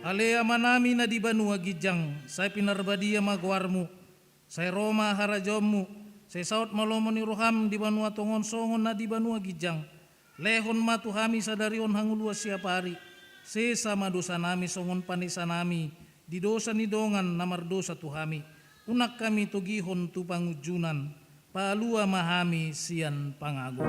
Ale Amanami na di banua ginjang, sai pinarbadia ma goarMu, sai ro ma harajaonMu, sai saut ma lomo ni rohaM di banua tonga on songon na di banua ginjang. Lehon ma tu hami sadari on hangoluan siapari, sesa ma dosanami songon panesanami di dosa ni dongan na mardosa tu hami. Unang hami togihon tu pangunjunan, palua ma hami sian pangago.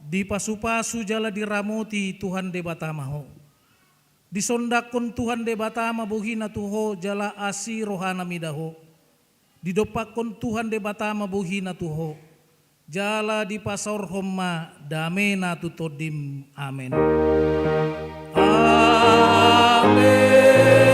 Dipasupasu jala diramoti Tuhan Debata ma ho. Disondangkon Tuhan Debata ma bohiNa tu ho jala asi rohaNa mida ho. Didompakkon Tuhan Debata ma bohiNa tu ho, jala dipasaorhon ma dameNa tu tondim. Amen. Amen.